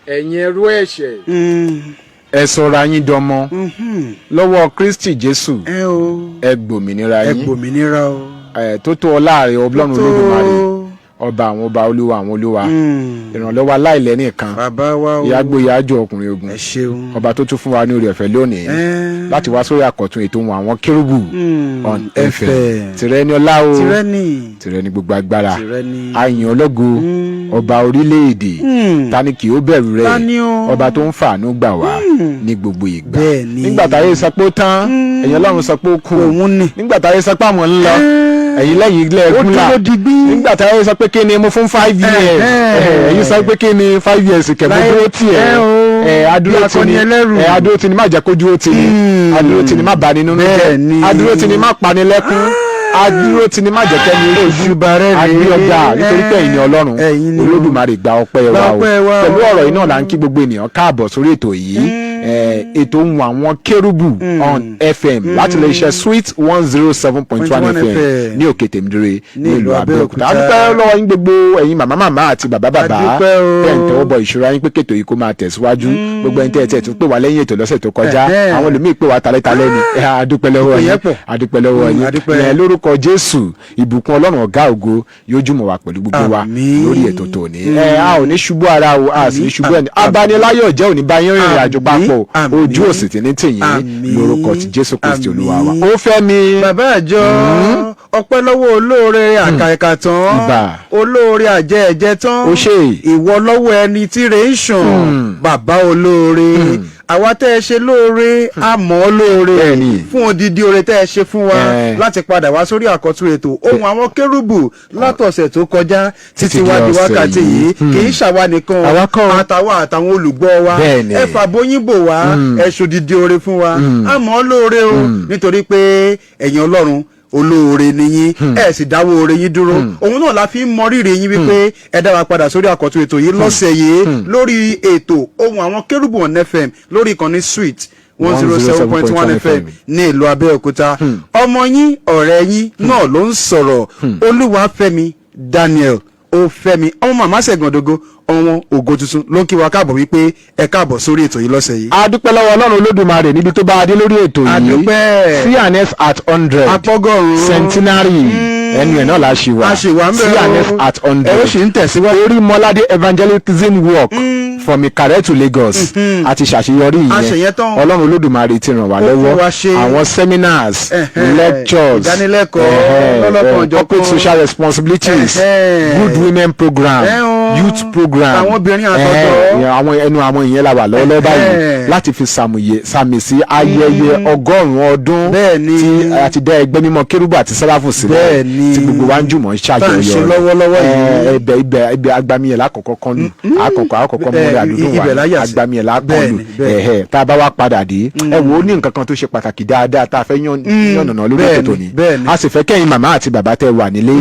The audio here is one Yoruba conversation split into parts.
Ẹ̀yin ẹrú ẹ̀ṣẹ̀, ẹ sọra yín dọmọ lọ́wọ́ Kristi Jésù. Ẹ o. Ẹ gbòmìnira Ẹ yín. gbòmìnira o. Ẹ tó tó ọlá rẹ, Ọlọ́run Olódùmarè, ọba àwọn ọba, olúwa àwọn olúwa, ìrànlọ́wọ́ aláìlẹ́nìkan, Bàbá wa o. Ìyágbóyàjò ọkùnrin ogun, Ẹ ṣeun. ọba tó tún fún wa ní oore ọ̀fẹ́ lónìí láti wá sórí àkọ́tún ètò ohun àwọn kérúbù on FM. FM. Tìrẹ ni ọlá o. Tìrẹ ni. Tìrẹ ni gbogbo agbára. Tìrẹ ni. Àyàn ológo, ọba orílẹ̀-èdè, ta ni kì ó bẹ̀rù rẹ̀? Ta ni o? Ọba tó ń fàánú gbà wá ní gbogbo ìgbà. Bẹ́ẹ̀ ni. Nígbà táyé sọ pé ó tán, ẹ̀yin Ọlọ́run sọ pé ó kù. Òun ni. Nígbà táyé sọ pé àwọn ń lọ, ẹ̀yin lẹ́yìn ilé Ó ẹ̀kú là. dúró digbí. Nígbà táyé sọ pé kí ni mo fún 5 years, ẹ̀yin sọ pé kí ni 5 years kẹ̀, mo dúró tì ẹ ẹ́. o. Ẹ̀ adúró Bí tì ní akọni ẹlẹ́rù. Ẹ̀ adúró tì ní, má jẹ́ kó dúró tì ní. Adúró tì ní, má bani nínú jẹ́. Bẹ́ẹ̀ ni. Adúró tì ní, má pani lẹ́kún. Adúró tì ní, má jẹ́ kẹ́ni orí Òṣùbà rẹ̀ rèé. Agbé ọjà nítorí pé ẹ̀yin ni Ọlọ́run Ẹ̀yin ni o. Olódùmarè. Gba ọpẹ́ Gba wa o. ọpẹ́ wa o. Pẹ̀lú ọ̀rọ̀ yìí náà là ń kí gbogbo ènìyàn káàbọ̀ sórí ètò yìí, ètò ohun àwọn kérúbù on FM láti lè ṣe Sweet 107.1 1 FM FM ní Òkè Tèmídire ní ní ìlú ìlú Abẹ́òkúta. Abẹ́òkúta. A dúpẹ́ lọ́wọ́ yín, gbogbo ẹ̀yin màmá màmá àti bàbá bàbá A dúpẹ́ o. tẹ̀ ń tẹ́wọ́ bọ ìṣúra yín pé kètò yìí kó máa tẹ̀síwájú. Gbogbo ẹ̀yin tẹ́ ẹ̀ tún pè wá lẹ́yìn ètò lọ́sẹ̀ tó kọjá, àwọn ẹlòmíì pè wá talẹ́talẹ́ ni. A dúpẹ́ lọ́wọ́ Ìpè yín. Yẹn pọ̀. A dúpẹ́ lọ́wọ́ yín. A dúpẹ́. Ẹ lórúkọ Jésù, ìbùkún Ọlọ́run ọ̀gá ògo yóò jùmọ̀ wá pẹ̀lú gbogbo wa Àmín. lórí ètò tòní. Ẹ a ò ní ṣubú ara o, a sì ní ṣubú ẹni abániláyọ̀ jẹ́ òní bá yín rìnrìn àjò Àmín. papọ̀. Àmín. Ojú òsì tí ní tìyín Àmín. lórúkọ ti Jésù Kristi Olúwa wa. Àmín. Ó fẹ́ mi. Bàbá àjọ, ọpẹ́ lọ́wọ́ olóore àkàìkà tán, Ìbà. olóore àjẹ ẹ̀jẹ̀ tán. Ó ṣe. Ìwọ lọ́wọ́ ẹni tí rè ń sàn, bàbá olóore. Àwa tẹ́ ẹ ṣe lóore, a mọ̀ ọ́ lóore fún odidi oore tẹ́ ẹ ṣe fún wa láti padà wá sórí àkọ́tún ètò ohun àwọn kérúbù látọ̀sẹ̀ tó kọjá títí Títí wá di di ọ̀sẹ̀ wákàtí yìí. yìí. Kì í ṣàwa nìkan o, Àwa kọ́ o. àtàwa àtàwọn olùgbọ́ wa. Ẹ fàbóyín bò wá, ẹ ṣòdìdí oore fún wa, a mọ̀ ọ́ lóore o, nítorí pé ẹ̀yin Ọlọ́run olóore ni yín, ẹ sì dáwọ́ oore yín dúró. Òun náà la fi ń mọ rírì yín wípé ẹ dá wa padà sórí àkọ́tún ètò yìí lọ́sẹ̀ yìí lórí ètò ohun àwọn kérúbù on FM lórí ìkànnì Sweet 107.1 FM ní ìlú Abẹ́òkúta. Ọmọ yín, ọ̀rẹ́ yín náà ló ń sọ̀rọ̀, Olúwafẹ́mi Daniel Ó Fẹ́mi, ọmọ màmá Ṣẹ̀gàndógó, ọmọ ògo tuntun, ló ń kí wa káàbọ̀ wípé ẹ káàbọ̀ sórí ètò yìí lọ́sẹ̀ yìí. A dúpẹ́ lọ́wọ́ Ọlọ́run Olódùmarè níbi tó bá a dé lórí ètò yìí. A dúpẹ́. C&S at 100. Apọ́gọ́rùn-ún. Centenary, ẹnu ẹ̀ náà la ṣì wà. A ṣì wà ń bẹ̀ o. C&S at 100. Ẹ ó sì ń tẹ̀síwájú. Orí Mọ́ládé evangelism work from Ìkàrẹ́ to Lagos, a ti ṣàṣeyọrí A ṣe ìyẹn. yẹn tán. Ọlọ́run Olódùmarè ti ràn wá Ó fún lọ́wọ́. wa ṣe. Àwọn seminars, lectures, Ìdánilẹ́kọ̀ọ́ lọ́lọ́kan-ò-jọ̀kan. corporate social responsibilities, good women program, Ẹ o. youth program. Àwọn obìnrin àtọ̀dọ́. Àwọn ẹnu àwọn ìyẹn la wà lọ́wọ́lọ́wọ́ báyìí láti fi sàmì sí ayẹyẹ 100 ọdún tí a ti dá ẹgbẹ́ mímọ́ kérúbù àti sẹ́ráfù sílẹ̀, tí gbogbo wa ń jùmọ̀ ń Tá à ń ṣe ṣàjọyọ̀ rẹ̀. lọ́wọ́lọ́wọ́ yìí. Ibẹ̀ agbami yẹn lákọ̀ọ́kọ́ kan lù, àkọ́kọ́ múlẹ̀ àdúgbò Ibẹ̀ wa láyà sí. Agbami yẹn lákàn lù. Bẹ́ẹ̀ni. Tá a bá wá padà dé, ẹ wò ó, ní nǹkan kan tó ṣe pàtàkì dáadáa tá a fẹ́ yànnàná lórí ètò tòní. A sì fẹ́ kẹ́yìn màmá àti bàbá tẹ́ wà nílé,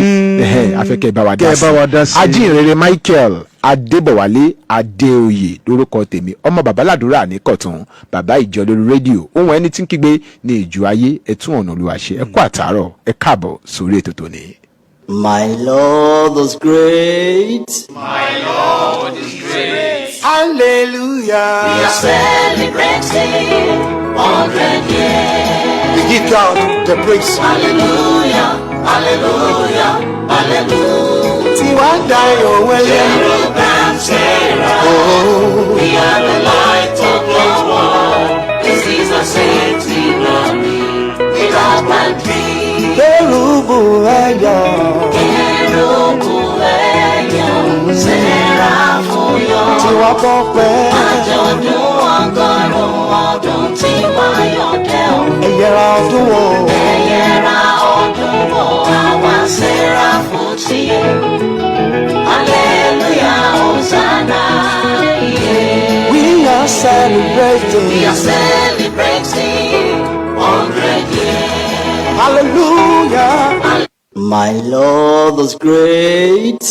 a fẹ́ kẹ́ ẹ bá wa dá Kẹ́ ẹ bá wa dá sí. Ajínrere Michael Adébọ̀wálé Adéoyè lórúkọ tèmi, ọmọ babaládùúrà ní Kọ̀tún, bàbá ìjọ lórí rédíò, ohun ẹni tí ń kígbe ní ìjọ ayé, ẹtún ọ̀nà Olúwa ṣe. Ẹ kú àtàárọ̀, ẹ káàbọ̀ sórí ètò tòní. My Lord is great. Hallelujah. We are celebrating 100 years. We give God the praise. Hallelujah, hallelujah, hallelujah. Tiwa dayọ̀ wẹ́lẹ́. Cherub and Seraph, we are the light of the world. This is a centenary without country. Kérúbù ẹ̀yọ̀. Kérúbù ẹ̀yọ̀, Séráfù yọ̀. Tiwa kọ́pẹ́. Àjọ̀dún 100 ọdún tí wáyọ̀ dẹ́ o. Ẹ̀yẹ̀ra ọdún wo. Ẹyẹra ọdún wo, àwa Séráfù tiẹ̀. Hallelujah, Hosanna, yeah. We are celebrating. We are celebrating 100 years. Hallelujah. My Lord is great.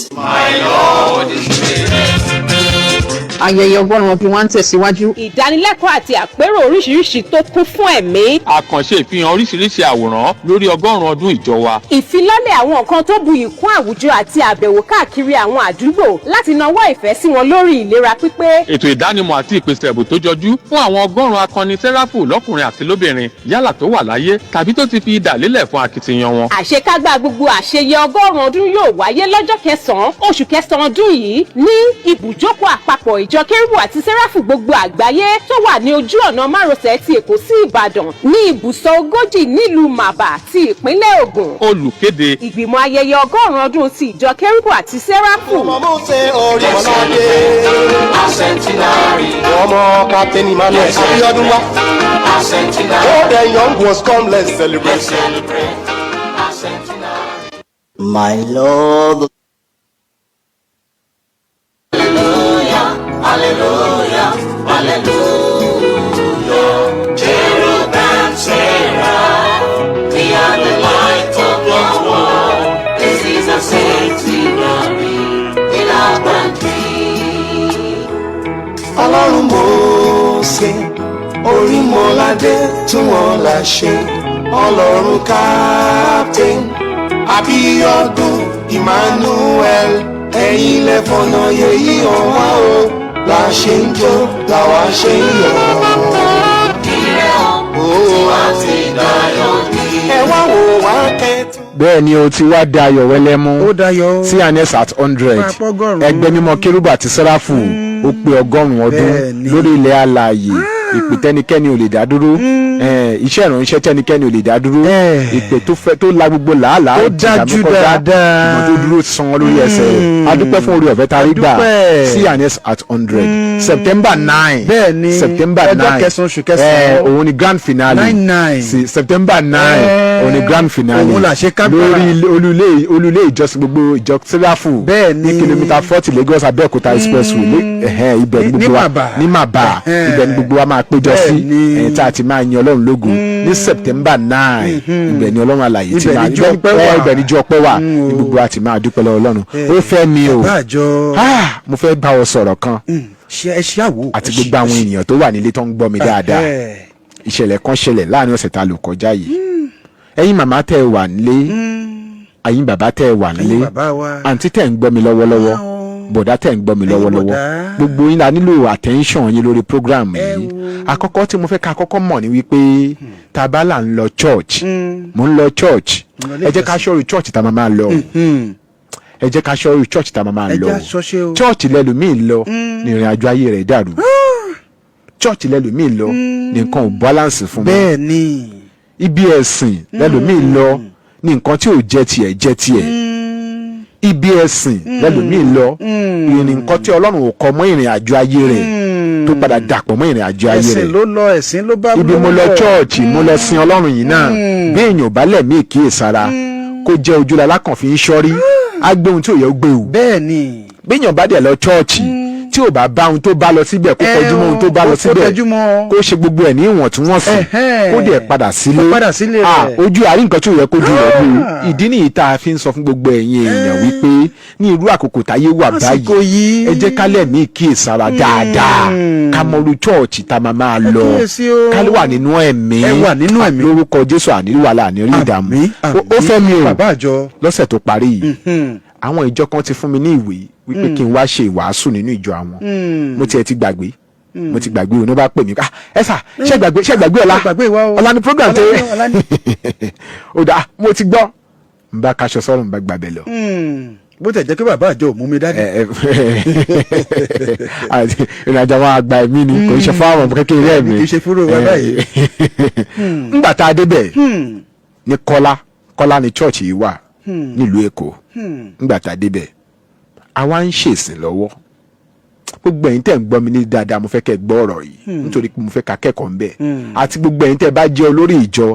Ayẹyẹ 100 ọdún wa ń tẹ̀síwájú. Ìdánilẹ́kọ̀ọ́ àti àpérò oríṣiríṣi tó kún fún ẹ̀mí. Àkànṣe ìfihàn oríṣiríṣi àwòrán lórí 100 ọdún ìjọ wa. Ìfilọ́lẹ̀ àwọn nǹkan tó buyì kún àwùjọ àti àbẹ̀wò káàkiri àwọn àdúgbò láti nawọ́ ìfẹ́ sí wọn lórí ìlera pípé. Ètò ìdánimọ̀ àti ìpèsè ẹ̀bùn tó jọjú fún àwọn 100 akọni sẹ́ráfù lọ́kùnrin àti lóbìnrin, yálà tó wà láyé tàbí tó ti fi idà lélẹ̀ fún akitiyan wọn. Àṣekágbá gbogbo àṣeyẹ 100 ọdún yóò wáyé lọ́jọ́ 9 oṣù 9 ọdún yìí ní ibùjókòó àpapọ̀ ìjọ Kérúbù àti Sẹ́ráfù gbogbo àgbáyé tó wà ní ojú ọ̀nà márosẹ̀ ti Èkó sí Ìbàdàn ní ibùsọ̀ 40 nílùú Màbà ti ìpínlẹ̀ Ògùn. Olùkéde: Ìgbìmọ̀ ayẹyẹ 100 ọdún ti ìjọ Kérúbù àti Sẹ́ráfù. Ọmọ Mósè Orímọládé. Ọmọ Captain Emmanuel Abiodun wa. Oh, the young ones, come, let's celebrate. My Lord. Hallelujah, hallelujah. Cherub and Seraph, we are the light of the world. This is a sanctuary in our country. Ọlọ́run Mósè Orímọládé tún wọn là ṣe. Ọlọ́run Captain Abíọ́dún Emmanuel, ẹ̀yin lẹ fọ̀nà yèyí hàn wá o, la ṣe ń jó, làwa ṣe ń yọ̀. Ire o, tiwa ti dayọ̀ ní. Ẹ wá wò wá kẹ́tù. Bẹ́ẹ̀ ni, o ti wá dayọ̀ wẹ́lẹ́mú. Ó dayọ̀. C&S at 100. Máa pọ́ 100. Ẹgbẹ́ mímọ́ Kérúbù àti Sẹ́ráfù ó pé 100 ọdún lórí ilẹ̀ alààyè. Ìpè tẹnikẹ́ni ò lè dá dúró, iṣẹ́ ìránṣẹ́ tẹnikẹ́ni ò lè dá dúró, ìpè tó fẹ́ tó la gbogbo làálàá Ó ìjìyà dájú mú kọjá, dáadáa. ìmọ̀ tó dúró san lórí ẹsẹ̀ rẹ̀. A dúpẹ́ fún orí ọ̀fẹ́ tá a rí gbà. Adúpẹ́. C&S at 100, September 9. September Ọjọ́ 9. 9 oṣù 9. Òun ni grand finale. Nine nine. Sí, September 9, òun ni grand finale. Òun là ṣe kágbára. Lórí olú ilé ìjọsìn gbogbo ìjọ Sẹ́ráfù ní kìlómítà 40 Lagos Abẹ́òkúta expressway ibẹ̀ ní Ní gbogbo wa Màbà. ní Màbà. Ibẹ̀ ní gbogbo wa máa péjọ sí tá a ti máa yin Ọlọ́run lógo ní September 9. Ibẹ̀ ni Ọlọ́run alààyè ti Ibẹ̀ máa ni ijó ọpẹ́ wà. Ibẹ̀ ni ijó ọpẹ́ wà ní gbogbo wa ti máa dúpẹ́ lọ́wọ́ Ọlọ́run. Ó fẹ́ mi o. Bàbá àjọ. Ah, mo fẹ́ bá ọ sọ̀rọ̀ kan Ṣe ẹ ṣe àwò. àti gbogbo àwọn ènìyàn tó wà nílé tó ń gbọ́ mi dáadáa. Ìṣẹ̀lẹ̀ kan ṣẹlẹ̀ láàrin ọ̀sẹ̀ tá a lò kọjá yìí. Ẹ̀yin màmá tẹ́ ẹ wà nílé, ẹ̀yin bàbá tẹ́ ẹ wà nílé, Ẹ̀yin bàbá wa. àǹtí tẹ́ ń gbọ́ mi lọ́wọ́lọ́wọ́, bọ̀dá tẹ́ ń gbọ́ mi lọ́wọ́lọ́wọ́, bọ̀dá. gbogbo yín la nílò attention yín lórí program yìí. Àkọ́kọ́ tí mo fẹ́ ká kọ́kọ́ mọ̀ ni wípé tá a bá là ń lọ church, mo ń lọ church, Ń lọ ilé ẹ jẹ́ ká ṣọ́ọ̀rù church tá a máa máa lọ. Ẹ jẹ́ ká ṣọ́ọ̀rù church tá a máa máa Ẹ lọ. jẹ́ àṣọṣe o. Church lẹ́lòmíì lọ ní ìrìn àjò ayé rẹ̀ dàrú. Church lẹ́lòmíì lọ ní nǹkan ò balance fún mi. bẹ́ẹ̀ ni. Ibi ẹ̀sìn lẹ́lòmíì lọ ní nǹkan tí ò jẹ́ tiẹ̀ jẹ́ tiẹ̀. Ibi ẹ̀sìn lẹ́lòmíì lọ ìrìn nǹkan tí Ọlọ́run ò kọ mọ́ ìrìn àjò ayé rẹ̀ tó padà dàpọ̀ mọ́ ìrìn àjò ayé Ẹ̀sìn rẹ̀. ló lọ, ẹ̀sìn ló bá. Ibi mo lọ church, mo lọ sin Ọlọ́run yìí náà, bí èèyàn ò bá lẹ̀mí ìkíyèsára, kó jẹ́ ojú lalákàn fi ń ṣọ́rí, á gbé ohun tí ò yẹ ó gbé o. bẹ́ẹ̀ ni. Bí èèyàn bá dẹ̀ lọ church tí ò bá bá ohun tó bá lọ síbẹ̀, kó kọjú mọ́ ohun tó bá lọ Kó síbẹ̀, tẹjú mọ́. kó ṣe gbogbo ẹ̀ ní ìwọ̀ntúnwọ̀nsì, kó dẹ̀ padà sílé. Kó padà sílé Ah, rẹ̀. ojú àrí nǹkan tí ò yẹ kójú rẹ̀ bí. Ìdí nìyí tá a fi ń sọ fún gbogbo ẹ̀yin èèyàn wípé ní irú àkókò táyé wà Lásìkò báyìí, yìí. ẹ jẹ́ ká lẹ̀mí kíyèsára dáadáa, ká mọrú church tá a máa máa lọ, Kíyèsí o. ká wà nínú ẹ̀mí. Ẹ wà nínú ẹ̀mí. Lórúkọ Jésù, àní wàhálà, àní rí ìdààmú. Àmín, Ó fẹ́ mi o. Bàbá àjọ. Lọ́sẹ̀ tó parí yìí, àwọn ìjọ kan ti fún mi ní ìwé wípé kí n wá ṣe ìwàásù nínú ìjọ àwọn. Mo tiẹ̀ ti gbàgbé, mo ti gbàgbé. Òun ló bá pè mí, "Ah, ẹ sà, ṣé gbàgbé, ṣé gbàgbé ọ̀la?" Ṣé gbàgbé wa o. Ọ̀la ni program tó. Ọ̀la ni, ọ̀la ni. Ó dà, mo ti gbọ́. N bá kaṣọ sọ́run, n bá gbàbẹ̀ lọ. Bó tẹ̀ jẹ́ pé bàbá àjọ ò mú mi dání. Àti ìrìnàjò àwọn àgbà ẹ̀mí ni, kò ń ṣe fún àwọn ọmọ kékeré ẹ̀mí. Kì í ṣe fúnrú wa báyìí. Ńgbà tá a débẹ̀ ní Kọ́lá, Kọ́lá ni church yìí wà nílùú Èkó. Ńgbà tá a débẹ̀, àwa ń ṣèsìn lọ́wọ́. Gbogbo ẹ̀yin tẹ́ ń gbọ́ mi ní dáadáa, mo fẹ́ kẹ́ ẹ gbọ́ ọ̀rọ̀ yìí nítorí pé mo fẹ́ ká kẹ́kọ̀ọ́ ń bẹ̀, àti gbogbo ẹ̀yin tẹ́ bá jẹ́ olórí ìjọ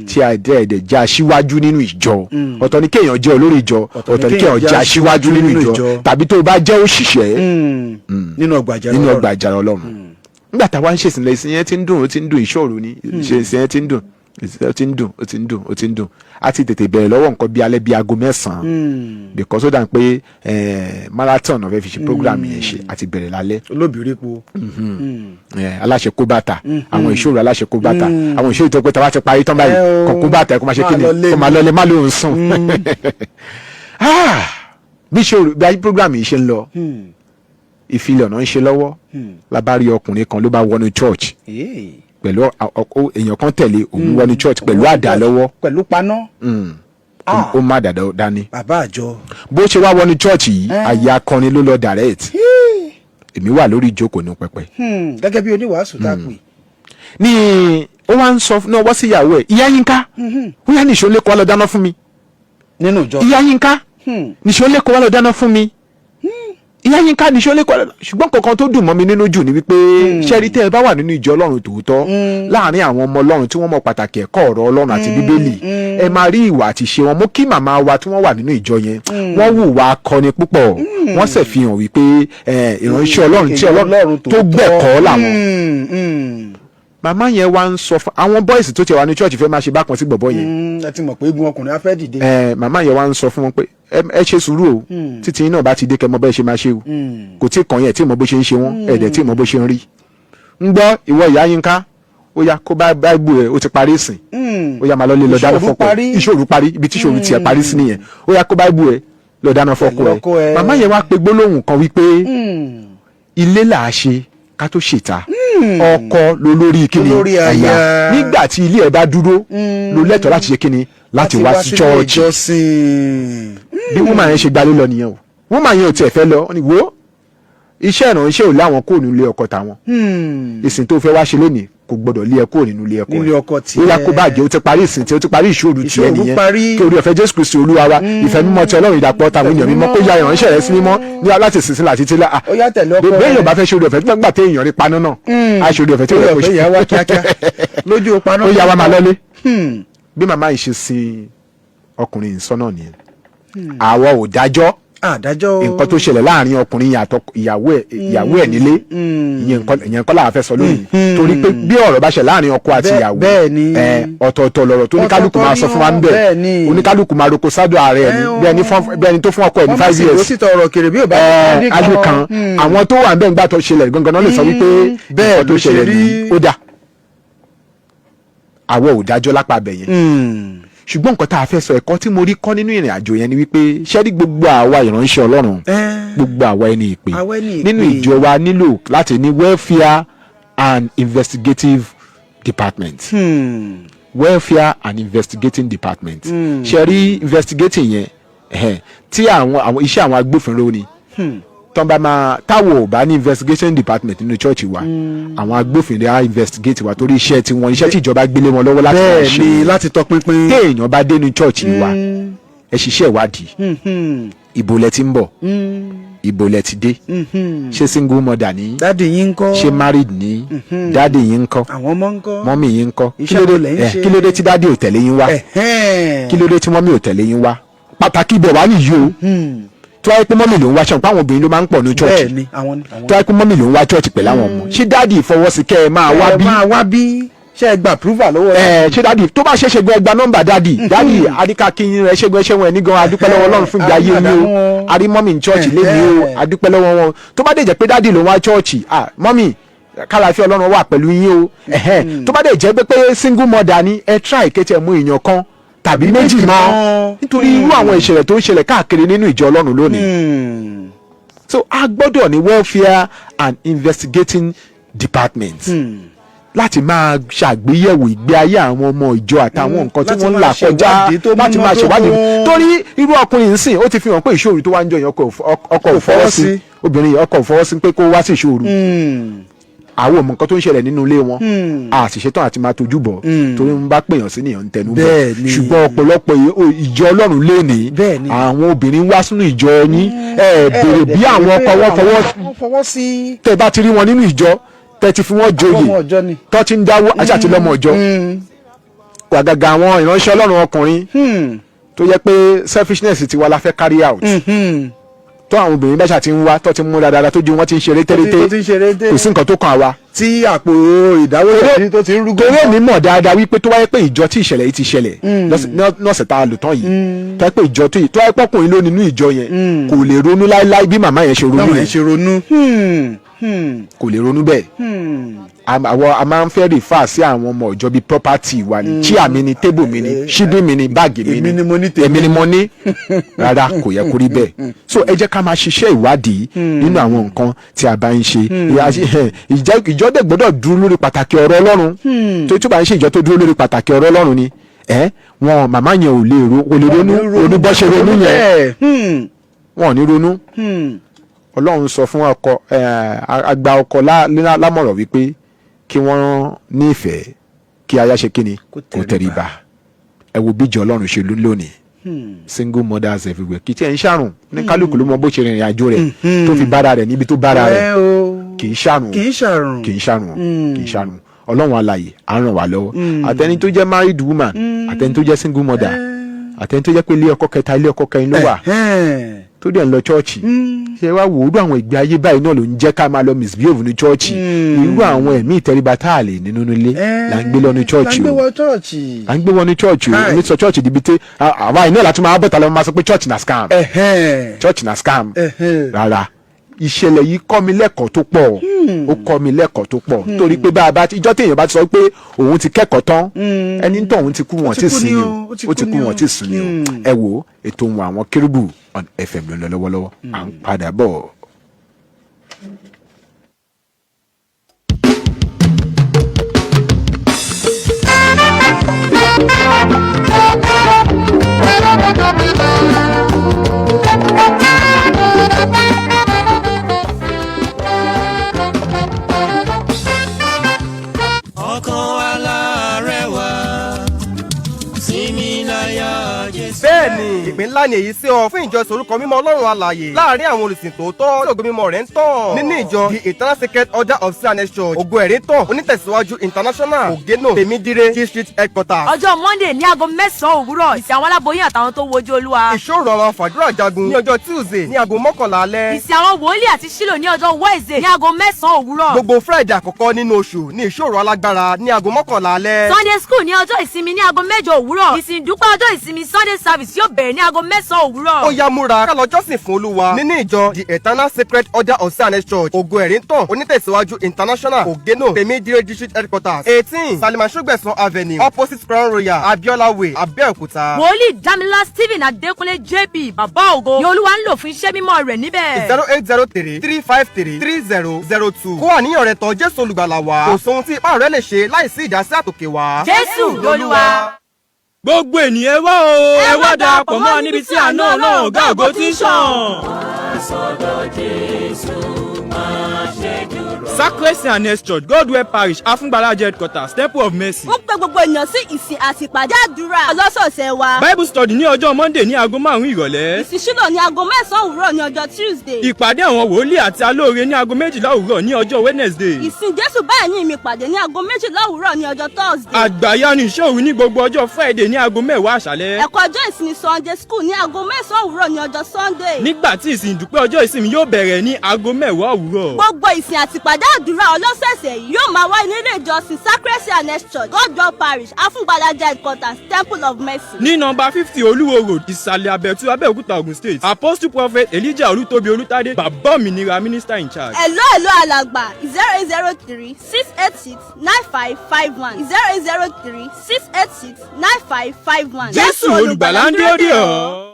tí a dẹ́ ẹ̀dẹ̀ jẹ́ aṣíwájú nínú ìjọ. Ọ̀tọ̀ ni kéèyàn jẹ́ olórí ìjọ, ọ̀tọ̀ ni kéèyàn jẹ́ aṣíwájú nínú ìjọ, tàbí tó o bá jẹ́ òṣìṣẹ́ Nínú ọgbà àjàrà nínú Ọlọ́run. ọgbà àjàrà Ọlọ́run. Nígbà táwa ń ṣèsìn lọ, ìsìn yẹn ti ń dùn, ó ti ń dùn, ìṣòro ni ìsìn yẹn ti ń dùn. Ó ti ń dùn, ó ti ń dùn, ó ti ń dùn. A ti tètè bẹ̀rẹ̀ lọ́wọ́ nǹkan bí alẹ́ bí aago 9, because ó dà pé marathon náà fẹ́ fi ṣe program yẹn ṣe. A ti bẹ̀rẹ̀ lálẹ́. Olóbìrípo. Aláṣẹ kó bàtà, àwọn ìṣòro aláṣẹ kó bàtà, àwọn ìṣòro tó pé tá a bá ti parí tán báyìí, Ẹ o, kò kó bàtà ẹ, kó máa ṣe máa kí ni, lọ lé kó máa ni. lọlé, má lóun sùn. Ah, bí ìṣòro bí ayé program yìí ṣe ń lọ, ìfilẹ̀ ọ̀nà ń ṣe lọ́wọ́, la bá rí ọkùnrin kan ló bá wọnú church pẹ̀lú èèyàn kan tẹ̀lé òun wọnú church pẹ̀lú àdá lọ́wọ́. Pẹ̀lú paná. Ó má dàda dání. Bàbá àjọ. Bó ṣe wá wọnú church yìí, àyè akọrin ló lọ direct. Èmi wà lórí ìjókòó ní pẹpẹ. Gẹ́gẹ́ bí oníwàásù tá a pè. Ní ó wá ń sọ náà wọ́n sí ìyàwó ẹ̀, "Ìyá Yínká, ó yá, nìṣó lẹ́kọ̀ọ́, wá lọ dáná fún mi." Nínú ìjọ. "Ìyá Yínká, nìṣó lẹ́kọ̀ọ́, wá lọ dáná fún mi. Ìyá Yínká, nìṣó lẹ́kọ̀ọ́ wá lọ." Ṣùgbọ́n kankan tó dùn mọ́ mi nínú jù ni wípé, ṣẹ́rí, tẹ́ ẹ bá wà nínú ìjọ Ọlọ́run tòótọ́, láàrin àwọn ọmọ Ọlọ́run tí wọ́n mọ pàtàkì ẹ̀kọ́ ọ̀rọ̀ Ọlọ́run àti Bíbélì, ẹ máa rí ìwà àti ìṣe wọn. Mú kí màmá wa tí wọ́n wà nínú ìjọ yẹn, wọ́n hùwà akọni púpọ̀. Wọ́n sì fi hàn wípé ìránṣẹ́ Ọlọ́run tí Ọlọ́run tó gbẹ̀kọ́ làwọn. Màmá yẹn wá ń sọ fún àwọn boys tó ti wà ní church, fẹ́ máa ṣe bákan sí gbọ̀bọ́ yẹn. Ẹ ti mọ̀ pé egun ọkùnrin á fẹ́ dìde. Màmá yẹn wá ń sọ fún wọn pé ẹ ṣe sùúrù o, títí yín náà bá ti dé, kẹ́ mọ̀ bẹ́ẹ̀ ṣe máa ṣe o. Kò tí kàn yẹn, tí mọ̀ bó ṣe ń ṣe wọ́n, ẹ̀ẹ́dẹ̀ tí mọ̀ bó ṣe ń rí. Ń gbọ́, ìwọ ìyá Yínká, ó yá, kó bá báìbù ẹ̀, ó ti parí ìsìn, ó yá, máa lọ lé lọ dáná Ìṣòro fọ́kọ ẹ̀. parí. Ìṣòro parí. Ibi tí ìṣòro tiẹ̀ parí sí nìyẹn. Ó yá, kó báìbù ẹ̀, lọ dáná fọ́kọ Pẹ̀lú ọkọ ẹ̀. ẹ̀. Màmá yẹn wá pe gbólóhùn kan wípé ilé là á ṣe ká tó ṣètà, ọkọ ló lórí kíni? Lórí aya. Nígbà tí ilé ẹ̀ bá dúró ló lẹ́tọ̀ọ́ láti ṣe kíni? Láti wá sí sílé church. Ìjọsìn. Bí woman yẹn ṣe gbalé lọ nìyẹn o. Woman yẹn ò tiẹ̀ fẹ́ lọ. Ó ní wo iṣẹ́ ìrànṣẹ́ ò láwọn kúrò nílé ọkọ tàwọn. Ìsìn tó fẹ́ wá ṣe lénìí kò gbọdọ̀ lé ẹ kúrò nínú ilé ẹkọ. Nílé ọkọ tiẹ̀. Ó yá, kó báàgì, ó ti parí ìsìn tí ó ti parí, ìṣòro tiẹ̀ Ìṣòro nìyẹn. parí. Kí orí ọ̀fẹ́ Jésù Kristi Olúwa wa, ìfẹ́ mímọ́ ti Ọlọ́run, ìdàpọ̀ tàwọn ènìyàn mímọ́, kó ya ìránṣẹ́ rẹ̀ sí mímọ́ ní láti ìsinsìn láti tí la. Ó yá, tẹ̀lé ọkọ bẹ́ẹ̀ rẹ̀. yóò bá fẹ́ ṣe orí ọ̀fẹ́ nígbà téèyàn rí paná náà, á ṣe orí ọ̀fẹ́ tí ó Orí yẹ kó ọ̀fẹ́ ṣe. yẹn wá kíákíá lójú paná. Ó yá, wa máa lọ́lé. Bí màmá yìí ṣe sin ọkùnrin yìí sọ́nà nìyẹn. Àwa ò dájọ́. Àdájọ́ o. Nǹkan tó ṣẹlẹ̀ láàrin ọkùnrin yẹn àtọkọ ìyàwó ẹ̀ nílé, ìyẹn nǹkan làwọn fẹ́ sọ lónìí, torí pé bí ọ̀rọ̀ bá ṣẹlẹ̀ láàrin ọkọ àti ìyàwó, Bẹ́ẹ̀ ni. ọ̀tọ̀ọ̀tọ̀ lọ̀rọ̀ tó oníkálukú máa sọ fún wa ń bẹ̀. Bẹ́ẹ̀ ni. Oníkálukú máa roko sádọ̀ ààrẹ ẹ̀ ní bí ẹni tó fún ọkọ ẹ̀ ní Wọ́n má 5 sì years. ló sì tọrọ kèrè bí ò bá Ẹ alẹ́ kan, àwọn tó wà ń bẹ̀ ń gbà tó ṣẹlẹ̀ gangan náà lè sọ wípé Bẹ́ẹ̀ nǹkan tó ló ṣe ṣẹlẹ̀ rí. ní ó dà. Àwọn ò dájọ́ lápá abẹ yẹn, ṣùgbọ́n nǹkan tá a fẹ́ sọ, ẹ̀kọ́ tí mo rí kọ́ nínú ìrìn àjò yẹn ni wípé, ṣẹ́rí, gbogbo àwa ìránṣẹ́ Ọlọ́run, gbogbo àwa ẹni ìpè Àwa ẹni ìpè. nínú ìjọ wa, nílò láti ní welfare and investigative department. Welfare and investigating department. Ṣẹ́rí, investigating yẹn, tí àwọn iṣẹ́ àwọn agbófinró ni tọ́n bá máa táwọn ò bá ní investigation department nínú church wa, àwọn agbófinró á investigate wa, torí iṣẹ́ tiwọn, iṣẹ́ tí ìjọba gbélé wọn lọ́wọ́ láti máa Bẹ́ẹ̀ ṣe. ni, láti tọpinpin. Téèyàn bá dénú church wa, ẹ ṣiṣẹ́ ìwádìí. Ibo lẹ ti ń bọ̀? Ibo lẹ ti dé? Ṣé single mother ní? Daddy yín ń kọ́? Ṣé married ní? Daddy yín ń kọ́? Àwọn ọmọ ń kọ́? Mummy yín ń kọ́? Kí Iṣẹ́ ló dé wo lẹ̀ ń ṣe? Kí ló dé tí daddy ò tẹ̀lé yín wá? Kí ló dé tí mummy ò tẹ̀lé yín wá? Pàtàkì ibẹ̀ wá nìyí o. Tó wáyé pé mummy ló ń wá ṣan, páwọn obìnrin ló máa ń pọ̀ ní church. Bẹ́ẹ̀ ni, àwọn ni àwọn. Tó wáyé pé mummy ló ń wá church pẹ̀lú àwọn ọmọ, ṣé daddy fọwọ́ sí kẹ́ ẹ máa wá Ẹ bí? máa wá bí? Ṣé ẹ gba approval lọ́wọ́ Ẹ ṣé daddy, tó bá ṣeéṣe gan, ẹ gba nọ́mbà daddy. "Daddy adika kíyìn rẹ ṣégun, ẹṣẹ wọn ẹ ní gan, adúpẹ́ lọ́wọ́ Ọlọ́run fún ìgbé ayé yín o. Arí mummy ní church lémi o, adúpẹ́ lọ́wọ́ wọn." Tó bá dé jẹ́ pé daddy ló ń wá church, "Ah, mummy, kálàfíà Ọlọ́run wà pẹ̀lú yín o." Tó bá dé jẹ́ pé single mother ni, ẹ try kété ẹ mú èèyàn kan tàbí méjì mọ́, mọ́. nítorí irú àwọn ìṣẹ̀lẹ̀ tó ń ṣẹlẹ̀ káàkiri nínú ìjọ Ọlọ́run lónìí. So a gbọ́dọ̀ ní welfare and investigating department láti máa ṣàgbéyẹ̀wò ìgbé ayé àwọn ọmọ ìjọ àtàwọn nǹkan tí Láti wọ́n ń máa là kọjá, ṣèwádìí tó láti máa ṣèwádìí. múnádóko. Torí irú ọkùnrin yìí sìn, ó ti fi hàn pé ìṣòro tó wá ń jọ yẹn, ọkọ ò fọwọ́ sí. Obìnrin yìí, ọkọ ò fọwọ́ sí pé kó wá sí ìṣòro. Àwọn ọmọ nǹkan tó ń ṣẹlẹ̀ nínú ilé wọn, a sì ṣetán àti máa tójú bọ̀, torí wọn bá pèèyàn sí nìyẹn ń tẹnu bọ̀. Ṣùgbọ́n ọ̀pọ̀lọpọ̀ ìjọ Ọlọ́run lénìí, àwọn obìnrin wá sínú ìjọ yín, ẹ béèrè bí àwọn ọkọ wọn fọwọ́ Wọ́n fọwọ́ sí. Tẹ bá ti rí wọn nínú ìjọ, tẹ ti fi wọn joyè, Ọmọ ọjọ́ ni. tó ti ń dáwọ́ àti àti lọ́mọ ìjọ, àgàgà àwọn ìránṣẹ́ Ọlọ́run ọkùnrin tó yẹ pé selfishness tiwa la fẹ́ carry out. Tó àwọn obìnrin bá ṣáà ti ń wá, tó ti ń múra dáadáa, tó ju wọn ti ń ṣeré tẹ́lẹ̀tẹ́, Tó ti ń ṣeré dé. kò sí nǹkan tó kàn wá. Tí àpò ìdáwó yẹn tó ti ń rúgbó. Torí èmi mọ̀ dáadáa wípé tó wáyé pé ìjọ tí ìṣẹ̀lẹ̀ yìí ti ṣẹlẹ̀ lọ́sẹ̀ tá a lò tán yìí, tó wáyé pé ìjọ tó wáyé pọ́kùnrin ló nínú ìjọ yẹn, kò lè ronú láéláé bí màmá yẹn ṣe ronú Báwọn yẹn. yẹn ṣe ronú. Kò lè ronú bẹ́ẹ̀. Àwọn a máa ń fẹ́ refer sí àwọn ọmọ ìjọ bíi property wa ni. Chair mi ni, table mi ni, ṣíbí mi ni, báàgì mi ni. Èmi ni mo ní tèmi. Èmi ni mo ní. Rárá, kò yẹ kó rí bẹ́ẹ̀. So ẹ jẹ́ ká máa ṣiṣẹ́ ìwádìí nínú àwọn nǹkan tí a bá ń ṣe. Ìjọ dẹ̀ gbọ́dọ̀ dúró lórí pàtàkì ọ̀rọ̀ Ọlọ́run. Tó bá ń ṣe ìjọ tó dúró lórí pàtàkì ọ̀rọ̀ Ọlọ́run ni ẹ wọn, màmá yẹn ò lè ro, kò lè ronú ronú bọ́ ṣe ronú yẹn. Wọn ò ní ronú. Ọlọ́run sọ fún ọkọ ẹ, àgbà ọkọ lámọ̀ràn wípé kí wọ́n ní ìfẹ́, kí aya ṣe kíni? Kó tẹríba. Ẹ wo bíjọ Ọlọ́run ṣe lónìí, single mothers everywhere. Kì í tiẹ̀ ń ṣàrùn ní kálukú ló mọ bó ṣe rìnrìn àjò rẹ̀ tó fi bára rẹ̀ níbi tó bára rẹ̀. Ẹ o. Kì í ṣàrùn. Kì í ṣàrùn. Kì í ṣàrùn, kì í ṣàrùn. Ọlọ́run alààyè á ràn wá lọ́wọ́, àtẹni tó jẹ́ married woman, àtẹni tó jẹ́ single mother, àtẹni tó jẹ́ pé ilé ọkọ kẹta, ilé ọkọ kẹrin ló wà, tó dẹ̀ ń lọ chọ́ọ̀chì. Ṣé wá wò ó, rú àwọn ìgbé ayé báyìí náà ló ń jẹ́ ká máa lọ misbehave ní chọ́ọ̀chì. Irú àwọn ẹ̀mí ìtẹríba tá a lè ní nínú ilé là ń gbé lọ ní chọ́ọ̀chì Là ń gbé o. wọ chọ́ọ̀chì. Là ń gbé wọ ní chọ́ọ̀chì o. Hi. Ní sọ chọ́ọ̀chì dibi tí àwa iná láti máa bọ̀tà lọ́wọ́, máa sọ pé church na scam, church na scam. Rárá, ìṣẹ̀lẹ̀ yìí kọ́ mi lẹ́kọ̀ọ́ tó pọ̀. Ó kọ́ mi lẹ́kọ̀ọ́ tó pọ̀, torí pé bá a bá ìjọ téèyàn bá ti sọ pé òun ti kẹ́kọ̀ọ́ tán, ẹni tó òun ti kú, wọn Ti ti kú sìn ni ni o, o. ó ti Ó ti kú kú ni wọn o. ti sùn ni o. Ẹ wo ètò ohun àwọn kérúbù on FM ló ń lọ lọ́wọ́lọ́wọ́. À ń padà bọ̀. Ọkàn alárẹ̀wá sinmi láyà Jésù. Bẹ́ẹ̀ni, ìpín ńlá ni èyí sí ọ fún ìjọ ìsorúkọ mímọ́ Ọlọ́run alààyè láàrin àwọn olùsìn tòótọ́ tí ògo mímọ́ rẹ̀ ń tàn nínú ìjọ The Eternal Sacred Order of C&S Church, Ògo Ẹ̀rí Tàn, onítẹ̀síwájú International, Ògénò, Tèmídire District Headquarters. Ọjọ́ Monday ní aago 9 òwúrọ̀, ìsìn àwọn aláboyún àtàwọn tó wojú Olúwa. Ìṣòro àwọn fàdúrà jagun ní ọjọ́ Tuesday ní aago 11 alẹ́. Ìsìn àwọn wòlíì àti sílò ní ọjọ́ Wednesday ní aago 9 òwúrọ̀. Gbogbo Friday àkọ́kọ́ nínú oṣù ní ìṣòro alágbára ní aago 11 alẹ́. Sunday school ní ọjọ́ ìsinmi ní aago 8 òwúrọ̀. Ìsìn ìdúpẹ́ ọjọ́ ìsinmi, Sunday service, yóò bẹ̀rẹ̀ ní aago 9 òwúrọ̀. Ó yá, múra ká lọ jọ́sìn fún Olúwa nínú ìjọ The Eternal Sacred Order of C&S Church, Ògo Ẹ̀rí Tàn, onítẹ̀síwájú International, Ògénò, Tèmídire District Headquarters, 18 Salima Sọgbẹ̀sán Avenue, opposite Crown Royal, Abiola Way, Abẹ́òkúta. Wòlíì Dámilá Stephen Adékúnlé JP, Bàbá Ògo, ni Olúwa ń lò fún iṣẹ́ mímọ́ rẹ̀ níbẹ̀. 08033533002. Kó àníyàn rẹ tọ̀ Jésù Olùgbàlà wá. Kò sóhun tí ipá rẹ lè ṣe láìsí ìdásí àtòkè wá. Jésù lolúwa. Gbogbo ènìyàn, wá o, ẹ wá darapọ̀ mọ́ níbi tí àánú Ọlọ́run ọ̀gá ògo ti ń ṣàn. Sọ́dọ̀ Jésù, máa ṣe dúró. Sacred C&S Church, Godwell Parish, Afúngbàlájẹ Headquarters, Temple of Mercy. Ó pe gbogbo ènìyàn sí ìsìn àti ìpàdé àdúrà ọlọ́sọ̀ọ̀sẹ̀ wa. Bible study ní ọjọ́ Monday ní aago 5 ìrọ̀lẹ́. Ìsìnṣílò ní aago 9 òwúrọ̀ ní ọjọ́ Tuesday. Ìpàdé àwọn wòlíì àti alóore ní aago 12 òwúrọ̀ ní ọjọ́ Wednesday. Ìsìn Jésù báyìí ní ìmì pàdé ní aago 12 òwúrọ̀ ní ọjọ́ Thursday. Àgbàyanu ìṣòro ní gbogbo ọjọ́ Friday ní aago 10 àṣálẹ́. Ẹ̀kọ́ ọjọ́ ìsinmi, Sunday school, ní aago 9 òwúrọ̀ ní ọjọ́ Sunday. Nígbà tí ìsìn ìdúpẹ́ ọjọ́ ìsinmi yóò bẹ̀rẹ̀ ní aago 10 òwúrọ̀. Gbogbo ìsìn àti ìpàdé àdúrà ọlọ́sẹ̀ẹ̀sẹ̀ yìí yóò máa wáyé nílé ìjọsìn Sacred C&S Church, Godwell Parish, Afúngbàlájà Headquarters, Temple of Mercy. Ní nọ́mbà 50 Olúwo Road, Ìsàlẹ̀ Àbẹ̀tú, Abẹ́òkúta, Ogun State. Apostle Prophet Elijah Olútóbi Olútádé, Bàbá Òmìnira, minister in charge. Hello, hello, alàgbà, 08036869551, 08036869551. Jésù Olùgbàlà ń dúró dè ọ́.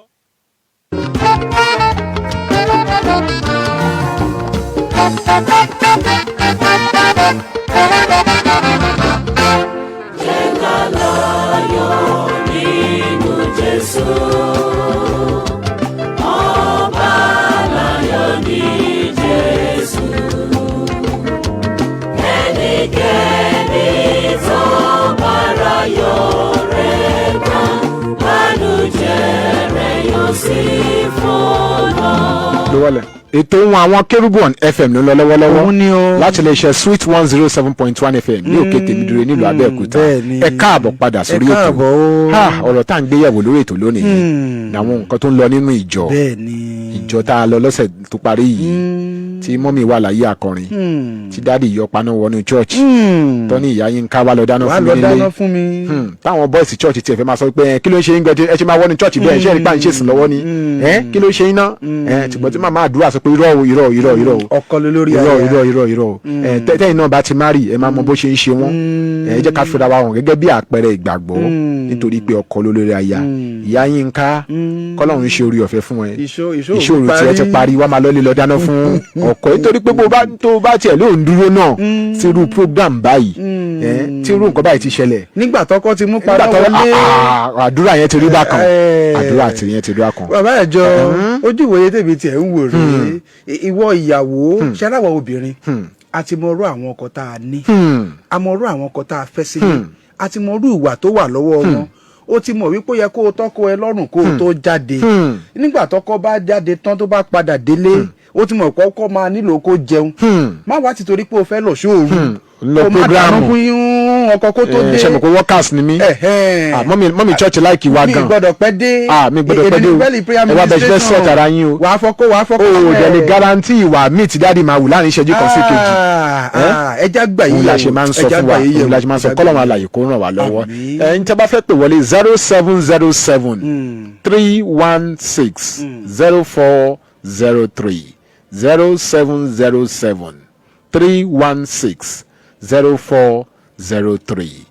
Jẹ́ ká láyọ̀ nínú Jésù. Ọba láyọ̀ ní Jésù. Ẹnikẹ́ni tó bá ráyọ̀ rẹ̀ gbà, bànújẹ́ rẹ̀ yóò sì fò lọ. Ló wọlé. Ètò ohun àwọn Kérúbù on FM ló ń lọ lọ́wọ́lọ́wọ́ Òun ni o. láti lè ṣe Sweet 107.1 FM ní òkè Tèmídire nílùú Abẹ́òkúta. Bẹ́ẹ̀ni. Ẹ káàbọ̀ padà sórí Ẹ ètò. káàbọ̀ o. Ha, ọ̀rọ̀ tá à ń gbéyẹ̀wò lórí ètò lónìí làwọn nǹkan tó ń lọ nínú ìjọ. Ìjọ tá a lọ lọ́sẹ̀ tó parí yìí, tí mummy wà láyé akọrin, tí daddy yọ paná wọnú church, tọ́ní ìyá yín ká wá lọ dáná Wàá fún lọ mi dáná nílé fún mi. Táwọn boys church tiẹ̀ fẹ́ máa sọ pé, "Ẹ, kí ló ń ṣe yín gbẹ ẹ ṣe máa wọnú church bẹ́ẹ̀? Ṣé ẹ rí pa ń ṣèsìn lọ́wọ́ ni? Ẹ kí ló ṣe yín ná?" Ẹ ṣùgbọ́n tí màmá àdúrà sọ pé, "Irọ́ o, irọ́ o, irọ́ o, irọ́ o." Ọkọ ló lórí Irọ́ o, aya. irọ́ irọ́, irọ́ o. Ẹ tẹ́yìn náà bá ti marry, ẹ máa mọ bó ṣe ń ṣe wọ́n. Ẹ jẹ́ ká fira wa hàn gẹ́gẹ́ bí àpẹẹrẹ ìgbàgbọ́, nítorí pé ọkọ ló lórí aya. Ìyá yín ká kọ́lọ́run ṣe orí ọ̀fẹ́ fún ẹ. Ìṣó Ìṣòro tí ẹ ti parí, wá máa lọ́lé lọ dáná fún ọkọ ẹ, nítorí pé bó bá tó bá tiẹ̀ lóun dúró náà sírú program báyìí ẹ, tí irú nǹkan báyìí ti ṣẹlẹ̀. Nígbà tọkọ ti mú paná Nígbà tó wọlé. Àdúrà yẹn ti rí bákan, àdúrà tí yẹn ti rí bákan. Bàbá ẹjọ, ojú ìwòye tèmi tiẹ̀ ń wò rèé. Ìwọ ìyàwó ṣẹláwọ obìnrin, a ti mọ irú àwọn ọkọ tá a ní, a mọ irú àwọn ọkọ tá a fẹ́ sílé, a ti mọ irú ìwà tó wà lọ́wọ́ wọn. Ó ti mọ̀ wípé ó yẹ kó o tọ́kọ ẹ lọ́rùn kó o tó jáde. Nígbà tọ́kọ bá jáde tán, tó bá padà délé, ó ti mọ̀ kọ́kọ́ máa nílò kó jẹun. Má wá ti torí pé o fẹ́ lọ sóòru Lọ kó má dáná programu. fún yín ọkọ kó tó dé. Ṣe mọ̀ pé workers ni mí? Ah, mummy church like wa Mi gan. gbọ́dọ̀ pẹ́ dé. Ah, mi gbọ́dọ̀ pẹ́ dé o. Ẹ wá bẹ ṣe fẹ́ sort ara yín o. Wàá fọkó, wàá fọkó. O ò dẹ̀ lè guarantee ìwà míì tí daddy máa wù láàrin ìṣẹ́jú kan sí kejì. Ẹ já gbà yín Òun la ṣe máa ń sọ fún wa, òun la ṣe máa ń sọ. Kọ́lọ́run alàyè kó ràn wá lọ́wọ́. Ẹ̀yin tí a bá fẹ́ pè wọlé, 07073160403, 07073160403,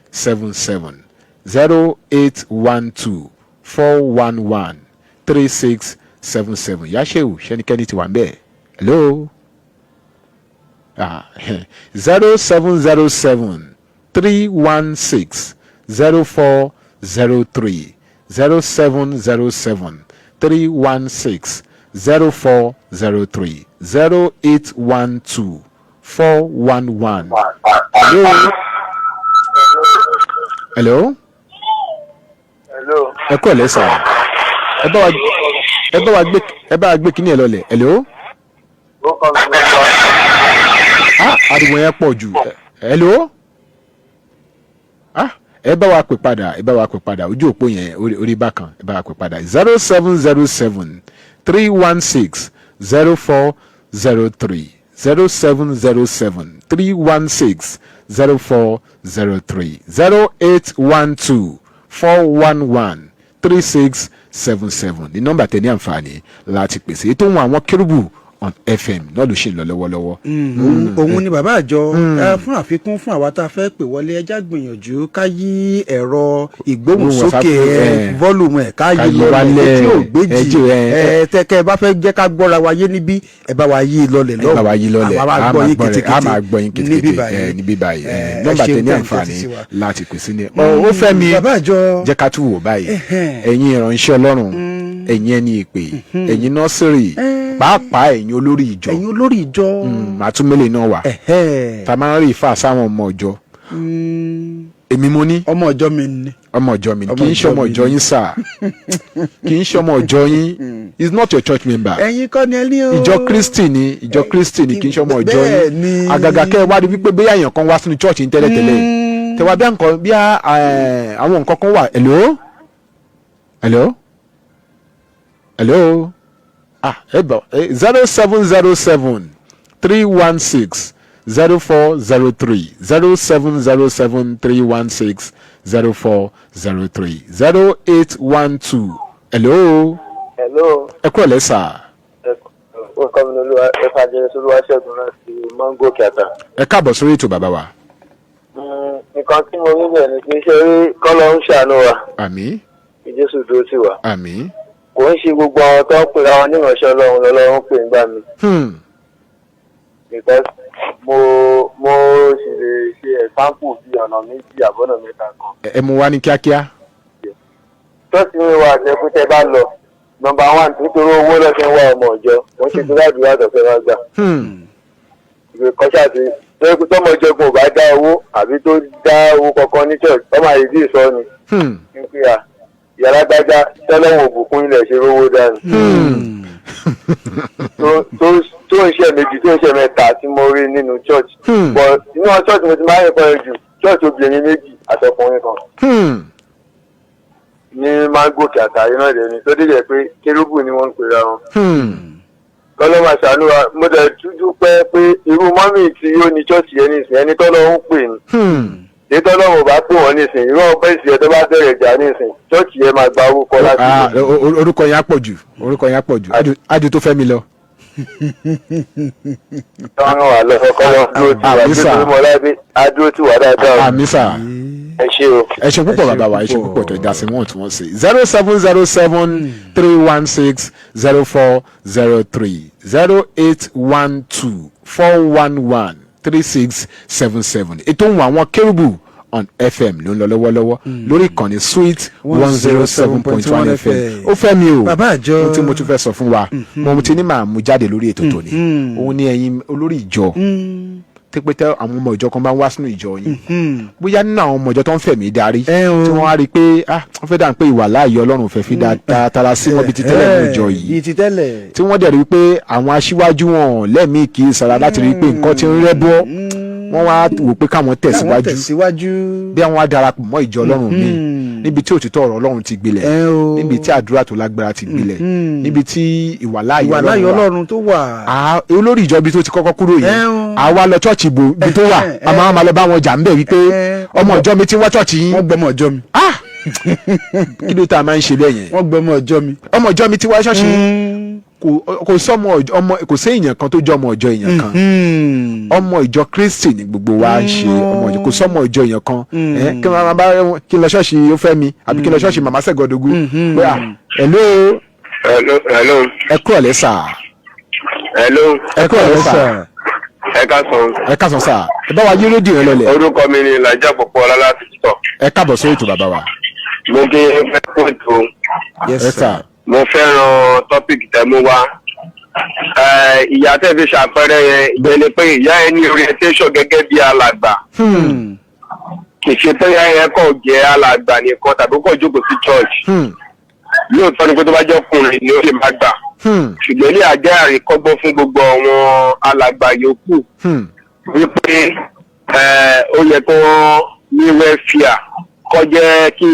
08124113677, 08124113677. Yáṣẹ́wò ṣẹ́nikẹ́ni ti wà ń bẹ̀. Hello, 07073160403, 07073160403, 0812411. Hello, hello. Hello. Ẹ kú ẹ̀lẹ́ sà. Ẹ bá wa gbé kíní ẹ lọlẹ̀. Hello. Ó kọ́ mi lọ́wọ́. Ah, ariwo yẹn pọ̀ jù. Hello. Ah, ẹ bá wa pè padà, ẹ bá wa pè padà. Ojú òpó yẹn orí bákan. Ẹ bá wa pè padà, 07073160403, 07073160403, 08124113677 ní nọ́mbà tẹ ní àǹfààní láti pèsè. Ètò ohun àwọn Kérúbù on FM náà ló ṣì ń lọ lọ́wọ́lọ́wọ́. Òun ni bàbá àjọ. Fún àfikún fún àwa tá a fẹ́ pè wọlé, ẹjá gbìyànjú ká yí ẹ̀rọ ìgbóhùnsókè ẹ, volume ẹ̀, ká Ká yí yí lọlẹ̀. wálẹ̀. Etí ò gbéjì. Ẹ ẹ tẹ́kẹ́ ẹ bá fẹ́ jẹ́ ká gbọ́ra wa yé níbí, ẹ bá wa yí lọlẹ̀ Ẹ bá wa yí lọlẹ̀. Àwa A gbọ́ máa yín gbọ́ rẹ̀, a ketekete máa gbọ́ yín níbí ketekete báyìí. níbí báyìí. Ẹ Nọ́mbà ṣeun tẹ ní tẹ́ ń tẹ́tí àǹfààní sí wa. láti pèsè ní. Ó fẹ́ mi Bàbá àjọ, jẹ́ ká tún wò báyìí. Ẹ̀yin ìránṣẹ́ Ọlọ́run, ẹ̀yin ẹni ìpè, ẹ̀yin nọ́sìrì, pàápàá ẹ̀yin olórí ìjọ. Ẹ̀yin olórí ìjọ. Àtúmọ̀lẹ̀ náà wà tá a máa ń rí ìfà sáwọn ọmọ ìjọ. Èmi mo ní. Ọmọ ìjọ mi ni. Ọmọ ìjọ mi ni. Ọmọ Kì í ṣe ìjọ ọmọ mi ìjọ ni. yín sà, kì í ṣe ọmọ ìjọ yín. Is not your church member. Ẹ̀yin kọ́ ni ẹ ní o. Ìjọ Kristi ni, ìjọ Kristi ni, kì í ṣe ọmọ ìjọ Bẹ́ẹ̀ yín. ni. Àgàgà kẹ́ ẹ wá rí wípé bóyá èèyàn kan wá sínú church yín tẹ́lẹ̀tẹ́lẹ̀, tẹ́wá bí nǹkan bí àwọn nǹkan kan wà. Hello, hello, hello. Ah, ẹ bọ̀, 07073160403, 07073160403, 0812. Hello. Hello. Ẹ kúrò lẹ́sà. Ó kọ́ mi lólúwa Evangelist Olúwaṣẹ́gun láti Mango Kíátà. Ẹ káàbọ̀ sórí ètò, bàbá wa. Nǹkan tí mo rí bẹ̀ ni pé ṣé rí kọ́lọ́ ń ṣàánú wa. Àmín. Kí Jésù dúró tì wá. Àmín. Kò ń ṣe gbogbo àwọn tó ń pera wọn ní ìránṣẹ́ Ọlọ́run lọ́lọ́run pè ń gbà mí. Because mo sì lè ṣe example bí ọ̀nà méjì àbọ̀nà mẹ́ta kan. Ẹ mú wa ní kíákíá. Church mi wà àtẹkùtẹ bá lọ. Number one, nítorí owó ló ṣe ń wá ọmọ ìjọ, wọ́n ṣe tó ládùúgbò àtọ̀fẹ́ wá gbà. Ìwé kan ṣáà ti lórí pé tọmọ ìjọba ò bá dá owó àbí tó dá owó kankan ní church, ọmọ àyèdí ìsọ ni. Nípa Yàrá gbájá tọ́lọ́wọ̀n òbùkún ilẹ̀ ṣe rówó dànù. Tó ń ṣe méjì, tó ń ṣe mẹ́ta tí mo rí nínú church. But inú church mo ti máa ń rìn kọrin jù, church obìnrin méjì àtọkùnrin kan ní máa ń gòkè àtàrí náà dẹ̀ ni, tó dé jẹ́ pé kérúbù ni wọ́n ń pera wọn. Kọ́lọ́ máa ṣàánú wa. Mo dẹ̀ dúdú pẹ́ pé irú mọ́mì tí ó ní church yẹn nísìnyí, ẹni tọ́lọ́ ń pè ní. Èyí tọ́lọ́ ò bá pè wọ́n nísìnyí, irú ọpẹ́ ìsìn yẹn tó bá bẹ̀rẹ̀ jà nísìnyí, church yẹn máa gba orúkọ láti Ah, orúkọ yẹn á pọ̀ jù, orúkọ yẹn á pọ̀ jù. Ájú tó fẹ́ mi lọ. Ràn wá lọ́wọ́, kọ́lọ́ dúró tì wá. Àmín sà. Dúró mọ́lá á dúró tì wá dáadáa o. Àmín sà. Ẹ ṣé o. Ẹ ṣe púpọ̀, bàbá wa. Ẹ ṣe púpọ̀ tó dá sí wọ́n tí wọ́n sí. 07073160403, 08124113677. Ètò ohun àwọn kérúbù on FM ló ń lọ lọ́wọ́lọ́wọ́ lórí ìkànnì Sweet 107.1 FM. Ó fẹ́ mi o. Bàbá àjọ. Ohun tí mo tún fẹ́ sọ fún wa, mo ti ní màá mú jáde lórí ètò tòní, òun ni ẹ̀yin olórí ìjọ tẹpẹtẹ, àwọn ọmọ ìjọ kan bá ń wá sínú ìjọ yín, bóyá nínú àwọn ọmọ ìjọ tó ń fẹ̀mí darí, tí wọ́n á rí i pé, ah, wọ́n fẹ́ dà pé ìwà láàyè Ọlọ́run fẹ́ fi dá tara sí wọn bíi ti tẹ́lẹ̀ nínú ìjọ yìí, bíi ti tẹ́lẹ̀. tí wọ́n dẹ̀ rí i pé àwọn aṣíwájú wọn lẹ́mìí kì í sara láti rí i pé nǹkan ti ń rẹ́bọ́, wọ́n wá wò pé káwọn tẹ̀síwájú. Tẹ̀síwájú. Bí àwọn á darapọ̀ mọ́ ìjọ Ọlọ́run mi, níbi tí òtítọ́ ọ̀rọ̀ Ọlọ́run ti gbilẹ̀, níbi tí àdúrà tó lágbára ti gbilẹ̀, níbi tí ìwàláàyè ìwàláyé Ọlọ́run wà. Ọlọ́run tó wà. Olórí ìjọ ibi tó ti kọ́kọ́ kúrò yìí, àwa lọ church ibo ibi tó wà, a máa lọ bá wọn jà ń bẹ̀ wípé ọmọ ìjọ mi ti wá church yín. Wọ́n gbọmọ ìjọ mi. Kí ló tá a máa ń ṣe bẹ́ẹ̀ yẹn? Wọ́n gbọmọ ìjọ mi. Ọmọ ìjọ mi ti wá church yín. Kò sọmọ ọmọ, kò sí èèyàn kan tó jọ ọmọ ìjọ èèyàn kan. Ọmọ ìjọ Kristi ni gbogbo wa ń ṣe. Ọmọ ìjọ, kò sọmọ ìjọ èèyàn kan. Kí n máa bá kí n lọ ṣọ́ọ̀ṣì ó fẹ́ mi, àbí kí n lọ ṣọ́ọ̀ṣì màmá Sẹ́gọ̀dógún pé à, hello. Hello, hello. Ẹ kúrò lẹ́ sà. Hello. Ẹ kúrò lẹ́ sà. Ẹ káàsán. Ẹ káàsán sà. Ẹ bá wa yí rédíò yẹn lọlẹ̀. Orúkọ mi ni Làjà Pọ̀pọ̀ Ọlá láti tọ̀. Ẹ káàbọ̀ sórí ètò, bàbá wa. Mo kí fẹ́ kó ètò. Yes sir. Mo fẹ́ràn topic tẹ́ mú wá. Ìyá tẹ́ fi ṣàpẹẹrẹ yẹn, ìyẹn ni pé ìyá yẹn ní orientation gẹ́gẹ́ bí alàgbà. Kì í ṣe pé ìyá yẹn kàn jẹ́ alàgbà nìkan tàbí kàn jókòó sí church. Lóòótọ́ ni pé tó bá jẹ́ ọkùnrin ni ó lè má gbà. Ṣùgbọ́n ilé àjẹ́ àríkọ́gbọ́n fún gbogbo àwọn alàgbà yòókù wípé ó yẹ kó ní welfare, kó jẹ́ kí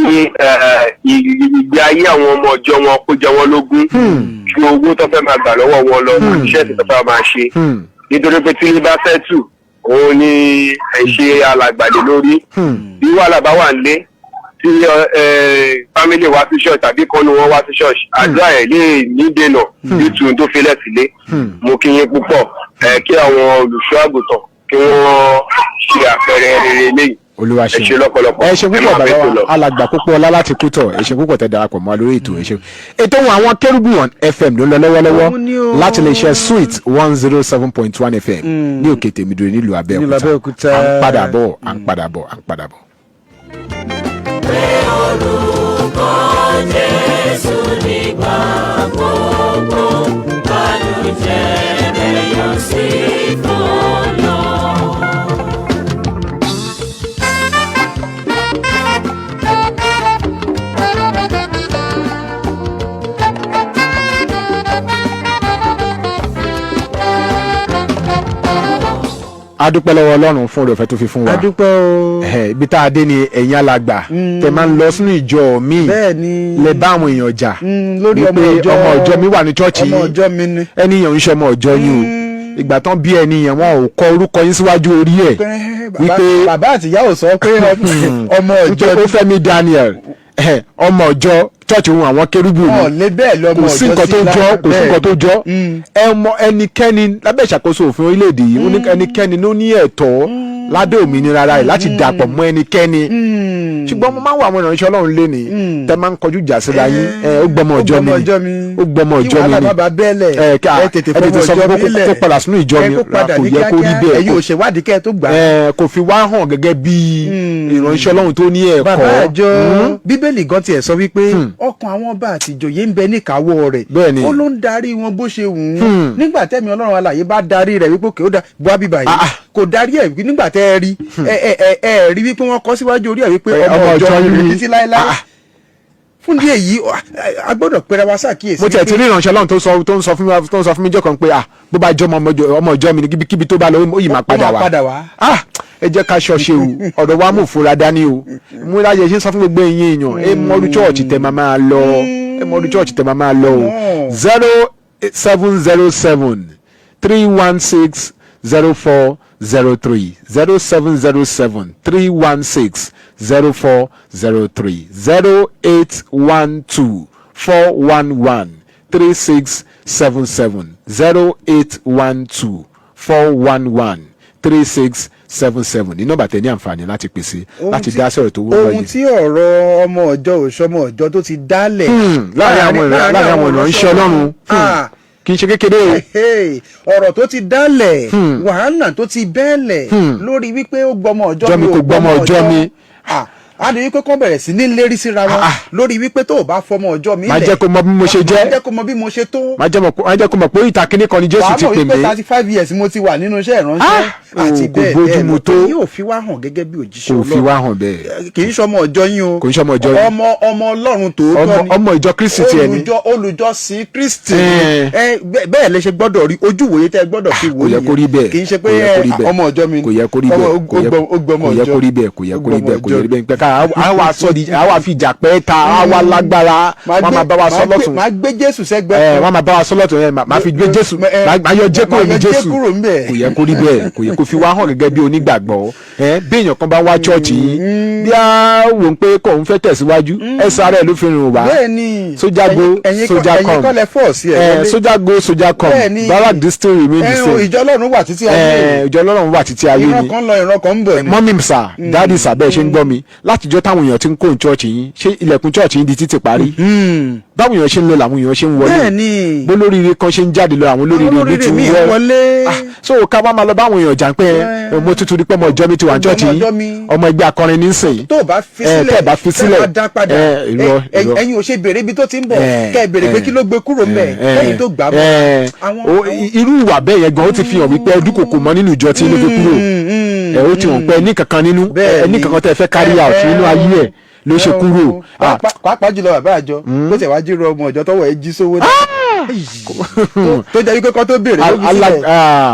ìgbé ayé àwọn ọmọ ọjọ́ wọn kó jẹ wọ́n lógún ju owó tó fẹ́ máa gbà lọ́wọ́ wọn lọ, iṣẹ́ tó fẹ́ máa ṣe, nítorí pé tí bá fẹ́ tù òun ni ẹ̀ ṣe alàgbàdé lórí. Bí wàhálà bá wà nílé, tí family wá sí church tàbí kọ́nu wọn wá sí church, àdúrà ẹ̀ lè ní dènà nítorí tó fi lẹ́sílé. Mo kí yín púpọ̀. Ẹ kí àwọn olùṣọ́ àgùntàn kí wọ́n ṣe àpẹẹrẹ rere léyìí. Olúwa Ẹ ṣe ṣeun. lọ́pọ̀lọpọ̀. Ẹ ṣe púpọ̀, Ẹ máa bàbá bẹ́ẹ̀ tó wa lọ. alàgbà púpọ̀ ọlá láti kútọ̀. Ẹ ṣe púpọ̀ tẹ́ darapọ̀ mọ́ wa lórí ètò. Ẹ ṣe. Ètò ohun àwọn kérúbù on FM ló ń lọ lọ́wọ́lọ́wọ́ láti lè ṣe Sweet 107.1 FM ní Òkè Tèmídìrè nílùú Nílùú Abẹ́òkúta. Abẹ́òkúta. À ń padà bọ̀, à ń padà bọ̀, à ń padà bọ̀. Orúkọ Jésù nígbà gbogbo, bànújẹ́ rẹ̀ yóò sì fò lọ. A dúpẹ́ lọ́wọ́ Ọlọ́run fún oore ọ̀fẹ́ tó fi fún wa. A dúpẹ́ o. Ibi tá a dé ni ẹ̀yin alàgbà tẹ máa ń lọ sínú ìjọ mi, lẹ bá àwọn èèyàn jà lórí ọmọ wípé ìjọ. Ọmọ ìjọ mi wà ní church Ọmọ yìí. ìjọ mi ni. Ẹni yẹn ń ṣe ọmọ ìjọ yín o. Ìgbà tán bí ẹni yẹn, wọn ò kọ orúkọ yín síwájú orí ẹ̀ wípé bàbá àtìyá ò sọ pé ọmọ ìjọ. Wípé ó Fẹ́mi Daniel, ọmọ ìjọ church òun àwọn kérúbù ni. Ọ̀ lé bẹ́ẹ̀ lọ́mọ Kò sí ìjọ nǹkan tó sí jọ, lára kò sí bẹ́ẹ̀. nǹkan tó jọ. Ẹ mọ ẹnikẹ́ni lábẹ́ ìṣàkóso òfin orílẹ̀-èdè yìí, ó ní ẹnikẹ́ni ló ní ẹ̀tọ́ lábẹ́ òmìnira rẹ̀ láti dàpọ̀ mọ́ ẹnikẹ́ni. Ṣùgbọ́n mo máa ń wo àwọn ìránṣẹ́ Ọlọ́run léni tẹ máa ń kọjú ìjà síra yín. Ó gbọmọ ìjọ mi ni, ó gbọmọ Kí ìjọ mi wàhálà ni. má bàa bẹ́ẹ̀lẹ̀, ẹ tètè ẹ tètè fọmọ sọ ìjọ fún mi lẹ̀. kó padà sínú ìjọ Ẹ mi. kó padà Kò ní yẹ kó rí kíákíá. bẹ́ẹ̀. Ẹ̀yin ò ṣèwádìí kẹ́ ẹ tó gbà á. Kò fi wá hàn gẹ́gẹ́ bí ìránṣẹ́ Ọlọ́run tó ní ẹ̀kọ́. Bàbá àjọ, Bíbélì gan tiẹ̀ sọ wípé ọkàn àwọn ọba àtìjòyè ń bẹ níkàáwọ́ rẹ̀. Bẹ́ẹ̀ni. Ó ló ń darí wọn bó ṣe wù ú. Nígbà tẹ́mi Ọlọ́run alààyè bá darí rẹ̀ wípé kò ó da bu abíbà yìí, kò darí ẹ̀ nígbà tẹ́ ẹ rí ẹ ẹ ẹ ẹ rí wípé wọ́n kọ́ síwájú orí ẹ̀ wípé ọmọ ọmọ ìjọ ìjọ mi mi. títí láéláé. Fún díẹ̀ yìí, a gbọ́dọ̀ pera wa ṣàkíyèsí. Mo tiẹ̀ ti rí ìránṣẹ́ Ọlọ́run tó ń sọ fún mi jọ́ kan pé, ah, bó bá jọ́ ọmọ ìjọ mi ní kíbikíbi tó bá lọ, ó yìí máa padà Ó máa wá. padà wá. Ah, ẹ jẹ́ ká ṣọ́ṣe o, ọ̀rọ̀ wa mú ìfura dání o. Mú láyé ṣe ń sọ fún gbogbo ẹ̀yin èèyàn, ẹ mọ́rú church tẹ máa máa lọ, ẹ mọ́rú church tẹ máa máa lọ o. 07073160403, 07073160403, 08124113677, 08124113677 ní nọ́mbà tẹ ní àǹfààní láti pèsè láti dá sọ̀rọ̀ tó wúlò Ohun yìí. tí ọ̀rọ̀ ọmọ ọjọ́ òṣọmọ ọjọ́ tó ti dálẹ̀ Láàrin àwọn ìránṣẹ́ Ọlọ́run. Kì í ṣe kékeré o. Hey, ọ̀rọ̀ tó ti dálẹ̀, wàhálà tó ti bẹ́ẹ̀lẹ̀ lórí wípé ó gbọmọ ọjọ́ Jọ́ mi mi, kò gbọ́mọ ọjọ́ mi. Ah, a ní wípé kán bẹ̀rẹ̀ sí ní lérí síra wọn lórí wípé tó o bá fọmọ ọjọ́ mi Máa lẹ̀, jẹ́ kó mọ bí mo ṣe jẹ́. Máa jẹ́ kó mọ bí mo ṣe tó. Máa jẹ́ kó mọ̀ pé ìta kínní kan ni Jésù Wàá ti mọ̀ pè wípé mí. 35 years mo ti wà nínú iṣẹ́ ìránṣẹ́ àti Kò bẹ́ẹ̀ bójú bẹ́ẹ̀ mu lọ. tó. Yóò fi wá hàn gẹ́gẹ́ bí òjíṣẹ́ Kò fi Ọlọ́run. wá hàn bẹ́ẹ̀. Kì í ṣọmọ ọjọ́ yín o. Kò ń ṣọmọ ọjọ́ yín. Ọmọ Ọlọ́run tòótọ́ ni. Ọmọ ìjọ Kristi tiẹ̀ ni. Olùjọ́sìn Kristi ni. Ẹ, bẹ́ẹ̀ lẹ ṣe gbọ́dọ̀ rí ojú wòye tẹ́ gbọ́dọ̀ fi wò Kò yẹ kó rí bẹ́ẹ̀. Kì í ṣe pé Kò yẹ kó rí bẹ́ẹ̀. ọmọ ọjọ́ mi Kò yẹ kó rí bẹ́ẹ̀. Ó gbọmọ Kò yẹ ọjọ́. kó rí bẹ́ẹ̀. Kò yẹ kó rí bẹ́ẹ̀. Kò yẹ kó rí bẹ́ẹ̀. Pé ká àwa sọ di àwa fi ìjà pẹ́ ta àwa lágbára, wọ́n máa bá wa sọ lọ́tún. Máa gbé Jésù sẹ́gbẹ́. Ẹ wọ́n máa bá wa sọ lọ́tún yẹn, máa fi gbé Jésù, máa yọ jẹ́ kúrò ní Máa yọ jẹ́ Jésù. kúrò ńbẹ̀. Kò yẹ kó rí bẹ́ẹ̀. Kò yẹ kó fi wá hàn gẹ́gẹ́ bí onígbàgbọ́. Ẹ bí èèyàn kan bá wá church yín, bí a wò ó pé kò ń fẹ́ tẹ̀síwájú, ẹ sáré ló fi rìn wá. Soldier go, soldier Ẹ̀yin come. kọ́ lẹ force ẹ̀ wọlé. Soldier go, soldier come. Barrack still remain the same. Ìjọ Ọlọ́run wà títí ayé. Ìjọ Ọlọ́run wà títí ayé Ìran ni. kan lọ, ìran kan ń bọ̀ ni. Mummy sir, daddy sir, bẹ́ẹ̀ ṣe ń gbọ́ mi látijọ́ táwọn èèyàn ti ń kó church yín, ṣé ilẹ̀kùn church yín di títì parí? Báwọn èèyàn ṣe ń lọ làwọn èèyàn ṣe ń wọlé. Bólóríire kan ṣe ń jáde lọ, àwọn olóríire mi Olóríire ti míì wọ wọlé. Ah, so ká wá máa lọ báwọn èèyàn jà ń pé ẹ, mo tuntun rí pé ọmọ ìjọ mi ti wà ní church Ọmọ yín, ìjọ mi. ọmọ ẹgbẹ́ akọrin nísìnyí. Tó o bá fi Ẹ, sílẹ̀, tẹ́ ẹ bá fi tẹ́ ẹ sílẹ̀, bá dá padà, ẹ, irọ́, irọ́. ẹ̀yin ò ṣe béèrè ibi tó ti ń bọ̀, kẹ́ ẹ béèrè pé kí ló gbé kúrò ńbẹ̀ lẹ́yìn tó gbà á bọ̀. Irú ìwà bẹ́ẹ̀ yẹn gan, ó ti fi hàn wípé ọdún kòkò mọ́ nínú ìjọ tí ló fi kúrò. Ẹ ó ti hàn pé ẹní kankan nínú ẹní kankan tẹ́ fẹ́ carry out nínú ayé ẹ̀ ló ṣe kúrò. Ah, Pàápàá jùlọ bàbá àjọ tó tẹ̀ wá jírò ọmọ ọjọ́ tọwọ́ ẹ jí sówó náà, tó jẹ́ wípé kọ́ tó béèrè ló fi sílẹ̀.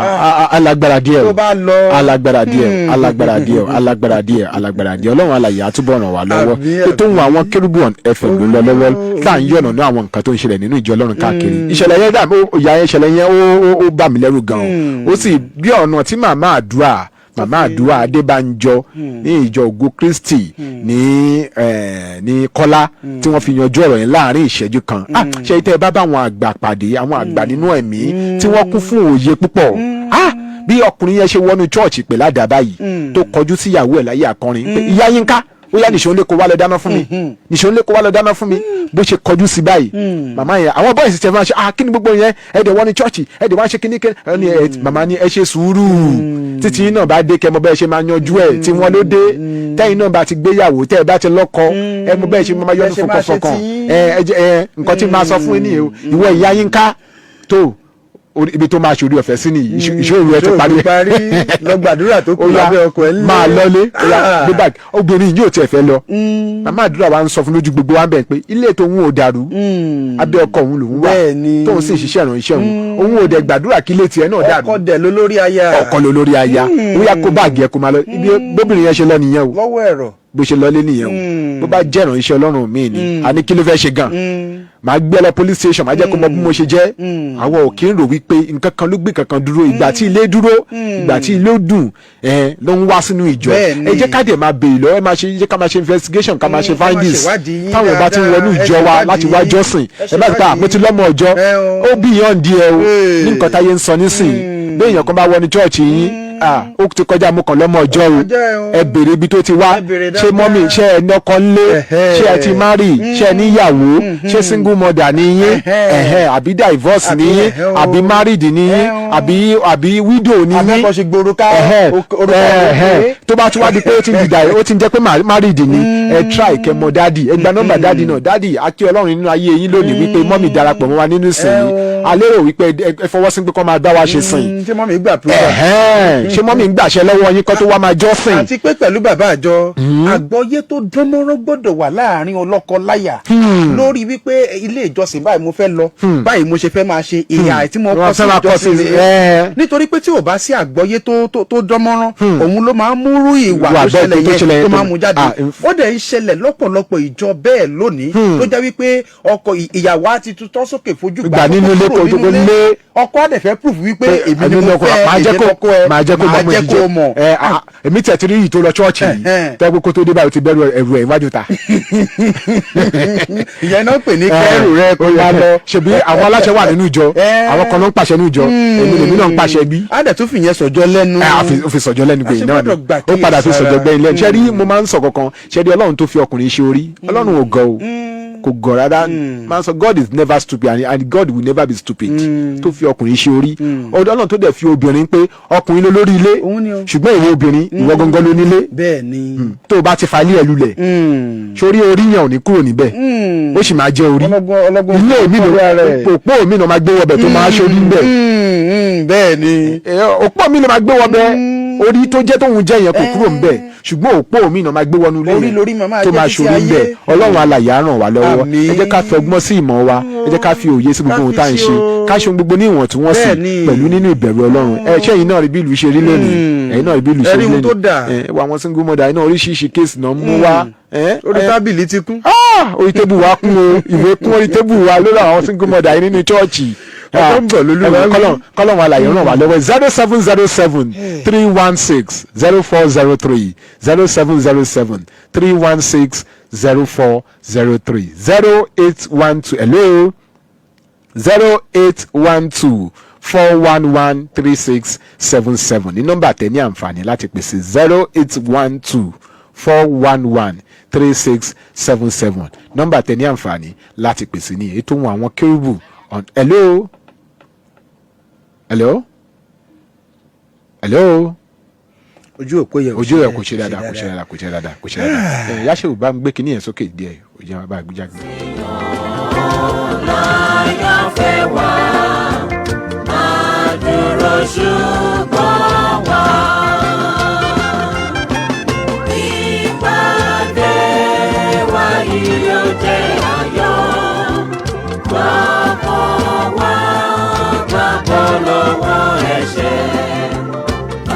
Alágbára díẹ̀ o. Tó bá lọ. Alágbára díẹ̀ o, alágbára díẹ̀ o, alágbára díẹ̀, alágbára díẹ̀. Ọlọ́run alàyè àtúbọ̀ ràn wá lọ́wọ́. Àmín. Ètò ohun àwọn Kérúbù on FM ló ń lọ lọ́wọ́ tá à ń yọ̀nà ní àwọn nǹkan tó ń ṣẹlẹ̀ nínú ìjọ Ọlọ́run káàkiri. Ìṣẹ̀lẹ̀ yẹn dà ìyá yẹn, ìṣẹ̀lẹ̀ yẹn ó bà mí lẹ́rù gan-an. Ó sì bí ọ̀nà tí màmá àdúrà Adébánjọ ní ìjọ Ògo Kristi ní Kọ́lá tí wọ́n fi yanjú ọ̀rọ̀ yẹn láàrin ìṣẹ́jú kan. Ah, ṣe tẹ́ ẹ bá bá àwọn àgbà pàdé, àwọn àgbà nínú ẹ̀mí tí wọ́n kún fún òye púpọ̀. Ah, bí ọkùnrin yẹn ṣe wọnú church pẹ̀lú àdá báyìí tó kọjú síyàwó ẹ̀ láyé akọrin pé, "Ìyá Yínká, ó yá, nìṣó ń lé kó wá lọ dáná fún mi, nìṣó ń lé kó wá lọ dáná fún mi." Bó ṣe kọjú sí báyìí, màmá yẹn, àwọn boys ṣe máa ṣe, "Ah, kí ni gbogbo yẹn? Ẹ dẹ̀ wọ́n ní church, ẹ dẹ̀ wá ṣe kíní kíní." Ẹ ní ẹ màmá ní, "Ẹ ṣe sùúrù títí yín náà bá dé, kẹ́ mọ bẹ́ẹ̀ ṣe máa yanjú ẹ̀ tí wọ́n ló dé. Tẹ́yìn náà bá ti gbéyàwó, tẹ́ ẹ bá ti lọ́kọ, ẹ mọ bẹ́ẹ̀ ṣe máa yọnu Bẹ́ẹ̀ ṣe máa ṣe fọkànfọkàn." tiyín. Ẹ ẹ nǹkan tí máa sọ fún yín nìyẹn o, ìwọ ìyá Yínká tó ibi tó máa ṣòrí ọ̀fẹ́ sí nìyí, ìṣòro ẹ ti Ìṣòro parí. Parí, lọ gbàdúrà tó kù Ó yá, lábẹ́ ọkọ̀ ẹ̀ ńlẹ̀. máa lọlé, ó yá, Ah. gbé báàgì. Obìnrin yìí ò tiẹ̀ fẹ́ lọ. Màmá àdúrà wa ń sọ fún lójú gbogbo wa ń bẹ̀ pé ilé tòun ò dàrú, abẹ́ ọkọ òun lòun wà, tóun sì ń ṣiṣẹ́ ìrànṣẹ́ òun, òun ò dẹ̀ gbàdúrà kí ilé tiẹ̀ náà dàrú. Ọkọ dẹ̀ ló lórí aya. Ọkọ ló lórí aya. Ó yá, kó báàgì ẹ kó máa lọ. Ibi bóbìnrin yẹn ṣe lọ nìyẹn o. Lọ́wọ́ ẹ̀rọ. Bó ṣe lọlé nìyẹn o. Bó bá jẹ́ ìrànṣẹ́ Ọlọ́run míì ni, a ní kí ló fẹ́ ṣe gan? Màá gbé lọ police station, màá jẹ́ kó mọ bí mo ṣe jẹ́. Àwọn ò kí ń rò wípé nǹkan kan ló gbé kankan dúró. Ìgbà tí ilé dúró, ìgbà tí ilé dùn, ẹ ló ń wá sínú ìjọ. Ẹ jẹ́ ká dẹ̀ máa béèrè lọ́wọ́, ẹ máa ṣe, jẹ́ ká máa ṣe investigation, ká máa ṣe Ẹ máa findings. ṣèwádìí yín Táwọn bá ti ń wọnú dáadáa, ìjọ ẹ wa láti wá ṣèwádìí. jọ́sìn, Ẹ ẹ má gbà ṣèwádìí. mo ti lọ́mọ ọjọ́ ó beyond ẹ o. Ní nǹkan táyé ń sọ nísìnyí, bí èèyàn kan bá wọnú church yín, ah, ó ti kọjá mo kàn lọ́mọ ọjọ́ o. Ẹ béèrè ibi tó ti wá. Ṣé mummy, ṣé ẹ nọkọ ńlé? Ṣé ẹ ti marry? Ṣé ẹ níyàwó? Ṣé single mother ni yín? Ẹ̀hẹ́, àbí divorce ni yín? Àbí married ni yín? Àbí widow ni yín? Abẹ́kọ̀ ṣe gbòòrò Ẹ̀hẹ́, orúkọ ẹ̀hẹ́. òkè. Tó bá tún wá di pé ó ti ń dìdà, ó ti ń jẹ́ pé married ni, ẹ try kẹ́ mọ daddy. Ẹ gba nọ́mbà daddy náà. "Daddy, akí Ọlọ́run nínú ayé yín lónìí wípé mummy darapọ̀ mọ́ wa nínú ìsìn yìí. A lérò wípé ẹ fọwọ́ sí pé kọ́ máa bá wa ṣe sìn." Ṣé mummy gbà pé Ẹ̀hẹ́n. Ṣé mummy ń gbàṣẹ lọ́wọ́ yín kó tó wá máa jọ́sìn? Àti pé pẹ̀lú bàbá àjọ, àgbọ́yé tó dánmọ́rán gbọ́dọ̀ wà láàrin ọlọ́kọ láyà lórí wípé ilé ìjọsìn báyìí mo fẹ́ lọ, báyìí mo ṣe fẹ́ máa ṣe, ìhà tí mo Wọ́n kọ sí fẹ́ máa kọ sí ìjọsìn rèé. Nítorí pé tí ò bá sí àgbọ́yé tó dánmọ́rán, òun ló máa ń múrú ìwà Ìwà tó bẹ́ẹ̀ ṣẹlẹ̀ tó yẹn ṣẹlẹ̀ tó yẹn máa ń mú jáde. Ah, Ó dẹ̀ ń ṣẹlẹ̀ lọ́pọ̀lọpọ̀ ìjọ bẹ́ẹ̀ lónìí, tó jẹ́ wípé ọkọ ìyàwó á ti tutọ́ sókè fojú Gbà nínú ilé kúrò kó tó nínú ilé. lé. Ọkọ á dẹ̀ fẹ́ proof wípé èmi ni èmi mo lọkọ fẹ́, máa jẹ́ èmi kó lọkọ ẹ, máa jẹ́ kó máa mọ̀ jẹ́ kó mọ̀. Ẹ ah, èmi tẹ̀ ti rí yìí tó lọ church yìí, tẹ́ pé kó tó dé báyìí, ó ti bẹ̀rù ẹrù ẹ̀ iwájú ta. Ìyẹn náà pè ní kẹrù rẹ kó máa lọ. Ṣebí àwọn aláṣẹ wà nínú ìjọ, àwọn kan ló ń pàṣẹ nínú ìjọ, èmi lèmi náà ń pàṣẹ bí. Á dẹ̀ tún fìyẹn sọ̀jọ́ lẹ́nu. Ẹ, ó fi sọ̀jọ́ lẹ́nu gbẹ̀yìn náà ni. A ṣe gbọ́dọ̀ gbà Ó padà fi kíyèsára. sọ̀jọ́ gbẹ̀yìn lẹ́nu. Ṣé rí, mo máa ń sọ kankan, ṣé rí, Ọlọ́run tó fi ọkùnrin ṣe orí, Ọlọ́run ò gọ̀ o, kò gọ̀ rárá. Máa ń sọ, God is never stupid and God will never be stupid. Tó fi ọkùnrin ṣe orí, Ọlọ́run tó dẹ̀ fi obìnrin pé ọkùnrin ló lórí ilé, ṣùgbọ́n ìwọ obìnrin, ìwọ gangan ló nílé. bẹ́ẹ̀ ni. Tó o bá ti fa ilé ẹ lulẹ̀, sórí orí yẹn ò ní kúrò níbẹ̀, ó sì máa jẹ́ orí ilé mi ló òpó mi náà máa gbé wọbẹ̀ tó máa ṣorí níbẹ̀. Bẹ́ẹ̀ ni. Òpó mi náà máa gbé wọbẹ̀, orí tó jẹ́ tóun jẹ́ yẹn kò kúrò níbẹ̀, ṣùgbọ́n òpó mi náà máa gbé wọnú ilé Orí yẹn lórí màmá tó jẹ́ máa títí ṣorí ayé. níbẹ̀. Ọlọ́run alàyè á ràn wá lọ́wọ́. Àmín. Ẹ jẹ́ ká fi ọgbọ́n sí ìmọ̀ wa, ẹ jẹ́ ká fi òye sí gbogbo ohun tá à ń fi ṣe, sí o. ká ṣe ohun gbogbo ní ìwọ̀ntúnwọ̀nsì pẹ̀lú nínú ìbẹ̀rù Ọlọ́run. Ẹ ṣé, ẹ̀yin náà rí bí ìlú ṣe rí lónìí, ẹ̀yin náà rí bí ìlú ṣe Ẹ rí rí ohun lónìí. tó dà. Ẹ wọ àwọn single mother iná, oríṣiríṣi case náà mú wá. Orí tábìlì ti kún. Orí table wa kún o, ìwé kún orí table wa lórí àwọn single mother yìí nínú chọ́ọ̀chì. Ọjọ́ ń bọ̀ lólúwa wí. Kọ́lọ́n wa làyẹ̀ ràn wá lọ́wọ́. 07073160403, 07073160403, 0812, hello, 08124113677 ní nọ́mbà tẹ ní àǹfààní láti pèsè, 08124113677, nọ́mbà tẹ ní àǹfààní láti pèsè ní ètò wọn àwọn kérúbù. Hello, hello, hello. Ojú òpó yẹn ò Ojú rẹ kò ṣe dáadáa, kò ṣe dáadáa, kò ṣe dáadáa, kò ṣe dáadáa. Ẹ yáṣẹ́ ò bá ń gbé kinní yẹn sókè díẹ̀, ò jẹ́ bá gbé jáde. Láyọ̀ fẹ́ wá máa dúró ṣùgbọ́n wá. Ìpàdé wa yìí yóò jẹ́ ayọ̀. Gbọ́kàn wá gbàgbọ́ lọ́wọ́ ẹ̀ṣẹ̀. A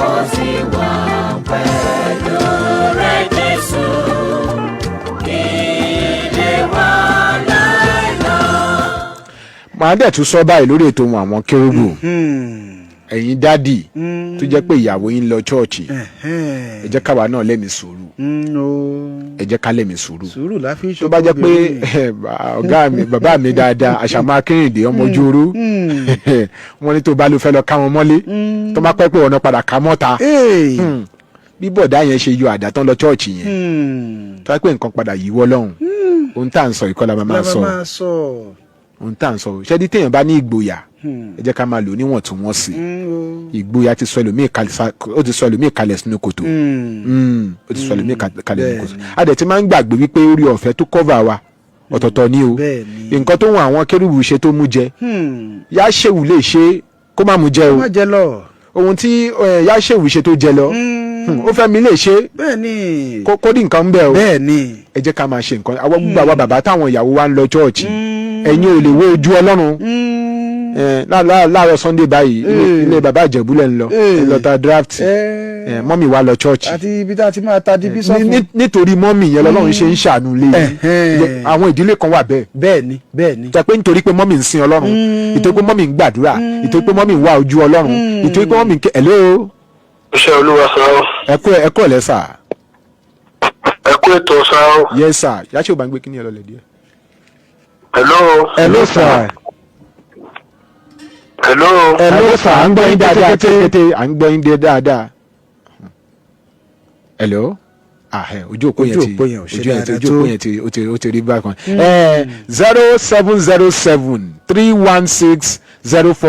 ó sì wà pẹ̀lú rẹ̀ Jésù. Ilé wa láéláé. Màá dẹ̀ tún sọ báyìí lórí ètò wọn àwọn kérúbù. Ẹ̀yin daddy tó jẹ́ pé ìyàwó yín lọ church, ẹ jẹ́ káwa náà lẹ́mìí sùúrù, ẹ jẹ́ ká lẹ́mìí sùúrù. Sùúrù la fi ń Tó bá jẹ́ pé ọ̀gá mi, bàbá mi dáadáa, Àṣàmú Akérèdé, ọmọ ojú oró, wọ́n ní tó bá ló fẹ́ lọ ká wọn mọ́lé, tó bá pẹ́ pé ọ̀nà padà ká mọ́ta. Bí bọ̀dá yẹn ṣe yọ àdá tán lọ church yẹn, tó bá pẹ́ nǹkan padà yíwọ́ lọ́hùn, ohun tá à ń sọ ìkọlà máa máa sọ máa sọ. Ohun tá à ń sọ ṣẹ́ni, téèyàn bá ní ìgboyà, ẹ jẹ́ ká máa lò níwọ̀ntúnwọ̀nsì. Ìgboyà ti sọ ẹlòmíì kalẹ̀ ó ti sọ ẹlòmíì kalẹ̀ sínú kòtò. Ó ti sọ ẹlòmíì kalẹ̀ sínú kòtò. A dẹ̀ ti máa ń gbàgbé wípé orí ọ̀fẹ́ tó cover wa ọ̀tọ̀ọ̀tọ̀ ni o. Nǹkan tó wọn àwọn kérúbù ṣe tó mú jẹ, Yáṣẹ́wù lè ṣe kó má mú jẹ o. Má jẹ lọ. Ohun tí Yáṣẹ́wù ṣe tó jẹ lọ, ó fẹ́ mi lè ṣe kó dín nǹkan bẹ́ẹ̀ o. Ẹ jẹ́ ká máa ṣe nǹkan àwọn gbogbo àwa bàbá táwọn ìyàwó wa ń lọ church, ẹ̀yin ò lè wo ojú Ọlọ́run. Láàárọ̀ Sunday báyìí, ilé bàbá Ìjẹ̀bú lẹ̀ ń lọ, ẹ lọ ta draft, mummy wa lọ church. Àti ibi tá a ti máa ta di bísọ̀fù. Nítorí mummy yẹn lọ́lọ́run ṣe ń ṣàánú lé yìí. Àwọn ìdílé kan wà bẹ́ẹ̀. bẹ́ẹ̀ni bẹ́ẹ̀ni. Jẹ́ pé nítorí pé mummy ń sin Ọlọ́run, nítorí pé mummy ń gbàdúrà, nítorí pé mummy ń wá ojú Ọlọ́run, nítorí pé mummy ń ké. Hello. Iṣẹ́ Olúwa sá o. Ẹ kú ọ̀lẹ́ sà. Ẹ kú ètò sá o. Yes sir. Yàtọ̀ bá ń gbé kíní ẹ lọlẹ̀ díẹ̀. Hello. Hello sir. Hello. Hello sir, à ń gbọ́ yín dáadáa kété, à ń gbọ́ yín dé dáadáa. Hello, ah, ẹ ojú òpó yẹn Ojú ti òpó yẹn ò ṣe ojú yẹn ti dáadáa ojú tó. òpó yẹn ti ó ti rí bákan.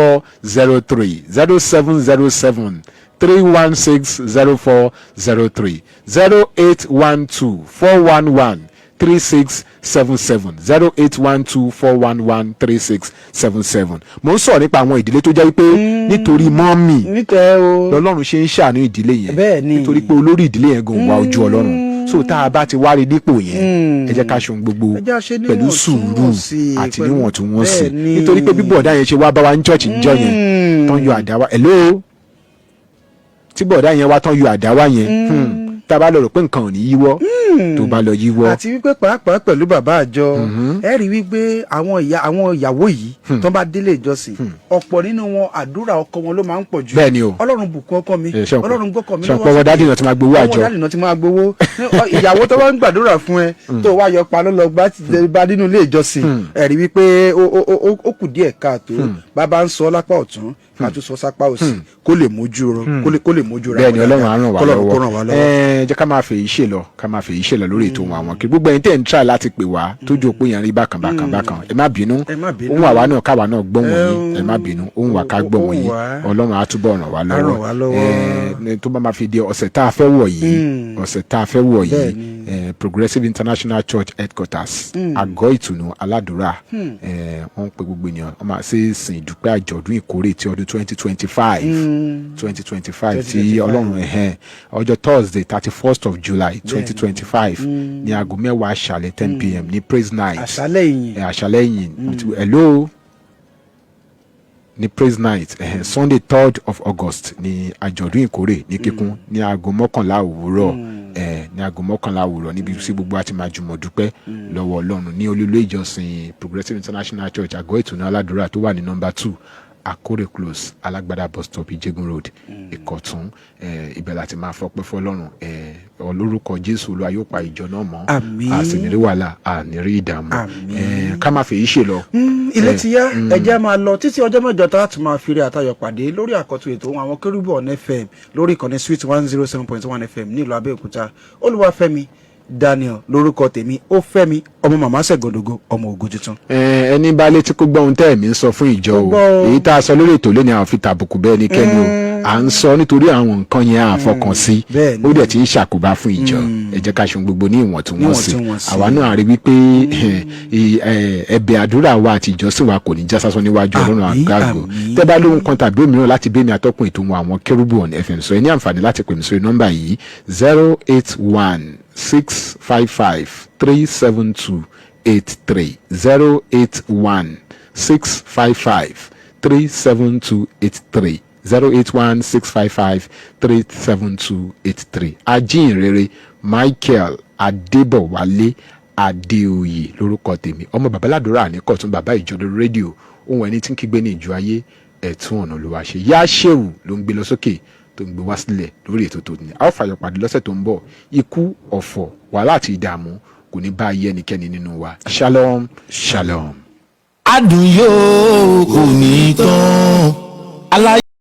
07073160403, 07073160403, 0812411 3677, 08124113677. Mo ń sọ̀rọ̀ nípa àwọn ìdílé tó jẹ́ wípé nítorí mummy nítẹ̀ o lọ́lọ́run ṣe ń ṣàánú ìdílé yẹn, Bẹ́ẹ̀ ni. nítorí pé olórí ìdílé yẹn gan wá ojú Ọlọ́run. So tá a bá ti wá rí dípò yẹn, ẹ jẹ́ ká ṣe ohun gbogbo Ẹ jẹ́ á ṣe pẹ̀lú sùúrù níwọ̀ntúnwọ̀nsì, àti níwọ̀ntúnwọ̀nsì, Bẹ́ẹ̀ ni. nítorí pé bí bọ̀dá yẹn ṣe wá bá wa ní church níjọ́ yẹn tán yọ àdá wa, hello, tí bọ̀dá yẹn wá tán yọ àdá wa yẹn, tá a bá lọ rò pé nǹkan ò ní yíwọ́, tó bá lọ yíwọ́. Àti wípé pàápàá pẹ̀lú bàbá àjọ, ẹ rí wípé àwọn ìyá, àwọn ìyàwó yìí tó bá délé ìjọsìn, ọ̀pọ̀ nínú wọn, àdúrà ọkọ wọn ló máa ń pọ̀ jù. Bẹ́ẹ̀ ni o. Ọlọ́run bùkún ọkọ mi, Eh, ṣé Ọlọ́run gbọ́kọ̀ mi. ṣé ọ̀pọ̀ ọwọ́ daddy náà ti máa gbowó àjọ. Ọwọ́ daddy náà ti máa gbowó. Ìyàwó tó bá ń gbàdúrà fún ẹ, tó wá yọ pa ló lọ bá ti bá nínú ilé ìjọsìn, ẹ rí wípé ó kù díẹ̀ káàtó. Bàbá ń sọ lápá ọ̀tún, ká tún sọ sápá òsì, kó lè mójú rọ, kó lè mójú ra Bẹ́ẹ̀ ni. wọn Ọlọ́run dáadáa. á ràn wá Kọ́lọ́run kó ràn wá lọ́wọ́. lọ́wọ́. Ẹ jẹ́ ká máa fèyí ṣe lọ, ká máa fèyí ṣe lọ lórí ètò wọn. Àwọn kí gbogbo ẹ̀yin tẹ́ ń try láti pè wá, tójú òpó yẹn rí bákan bákan bákan, ẹ má bínú. Ẹ má bínú. Ohun àwa náà, káwa náà gbọ́ wọ̀nyí, ẹ má bínú. Ohun wa ká gbọ́ Ohùn wọ̀nyí. wa. Ọlọ́run á túbọ̀ ràn wá Á ràn wá lọ́wọ́. lọ́wọ́. Ẹ tó bá máa fi di ọ̀sẹ̀ tá a fẹ́ wọ̀ yìí, ọ̀sẹ̀ tá a fẹ́ wọ̀ yìí, Progressive International Church headquarters, Àgọ́ Ìtùnú Aládùúrà, wọ́n ń pe gbogbo ènìyàn, wọ́n máa ṣe ìsìn ìdúpẹ́ àjọ̀dún ìkórè ti ọdún 2025, 2025 tí Ọlọ́run ẹ̀hẹ́n, ọjọ́ Thursday, 31st of July 2025, ní aago 10 àṣálẹ́, 10 p.m., ní praise night. Àṣálẹ́ ìyìn. Àṣálẹ́ ìyìn. Hello, ní praise night, Sunday, 3rd of August, ní àjọ̀dún ìkórè ní kíkún ní aago 11 òwúrọ̀, ní aago 11 òwúrọ̀, níbi tí gbogbo àti máa jùmọ̀ dúpẹ́ lọ́wọ́ Ọlọ́run ní olú ilé ìjọsìn Progressive International Church, Àgọ́ Ìtùnú Aládùúrà, tó wà ní number 2, Akore Close, Alágbádá bus stop, Ìjẹgun Road, Ìkọ̀tún. Ibẹ̀ láti máa fọpẹ́ fọlọ́run. Olórúkọ Jésù, Olúwa yóò pa ìjọ náà mọ́. Àmín. A sì ní rí wàhálà, a ní rí ìdààmú. Àmín. Ká má fèyí ṣe lọ. Ilé ti yá, ẹjẹ́ máa lọ títí ọjọ́ mẹ́jọ tá a tún máa fi rí àtayọ̀ pàdé lórí àkọ́tún ètò ohun àwọn kérúbù on FM lórí ìkànnì Sweet 107.1 FM nílùú Abẹ́òkúta. Olúwafẹ́mi Daniel lórúkọ tèmi, ó fẹ́mi ọmọ màmá Ṣẹ̀gàndógó, ọmọ ògo tuntun. Ẹni bá létí kó gbọ́ ohun tẹ́ ẹ̀mí ń sọ fún ìjọ o. Kó gbọ́ o. Èyí tá a sọ lórí ètò lónìí, àwọn fi tàbùkù bẹ́ẹ̀ ní kẹ́ni o, à ń sọ nítorí àwọn nǹkan yẹn àfọkàn sí, ó dẹ̀ ti ń ṣàkóbá fún ìjọ. Ẹ jẹ́ ká ṣe ohun gbogbo ní ìwọ̀ntúnwọ̀nsì. Níwọ̀ntúnwọ̀nsì. Àwa náà rí wípé ẹ̀bẹ̀ àdúrà wa àti ìjọsìn wa kò ní já sásán níwájú Ọlọ́run àgbàgbọ́. Tẹ́ bá lóhun kan tàbí òmíràn láti bẹ́ẹ̀ mi atọ́kùn ètò wọn àwọn Kérúbù on FM sọ, ẹ ní àǹfààní láti pè mí sórí nọ́mbà yìí: 08165537283, 08165537283, 08165537283. Ajínrere Michael Adébọ̀wálé Adéoyè lórúkọ tèmi, ọmọ babaládùúrà ní Kọ̀tún, bàbá ìjọ lórí rédíò, ohun ẹni tí ń kígbe ní ìjọ ayé, ẹ̀tún ọ̀nà ló wá ṣe. Yá ṣéwù ló ń gbé lọ sókè, tó ń gbé wá sílẹ̀ lórí ètò tó ní. A ó fàyọ̀ pàdé lọ́sẹ̀ tó ń bọ̀. Ikú, ọ̀fọ̀, wàhálà àti ìdààmú kò ní bá ayé ẹnikẹ́ni nínú wa. Shalom, shalom. Adùn yóò kò ní tán aláyọ̀.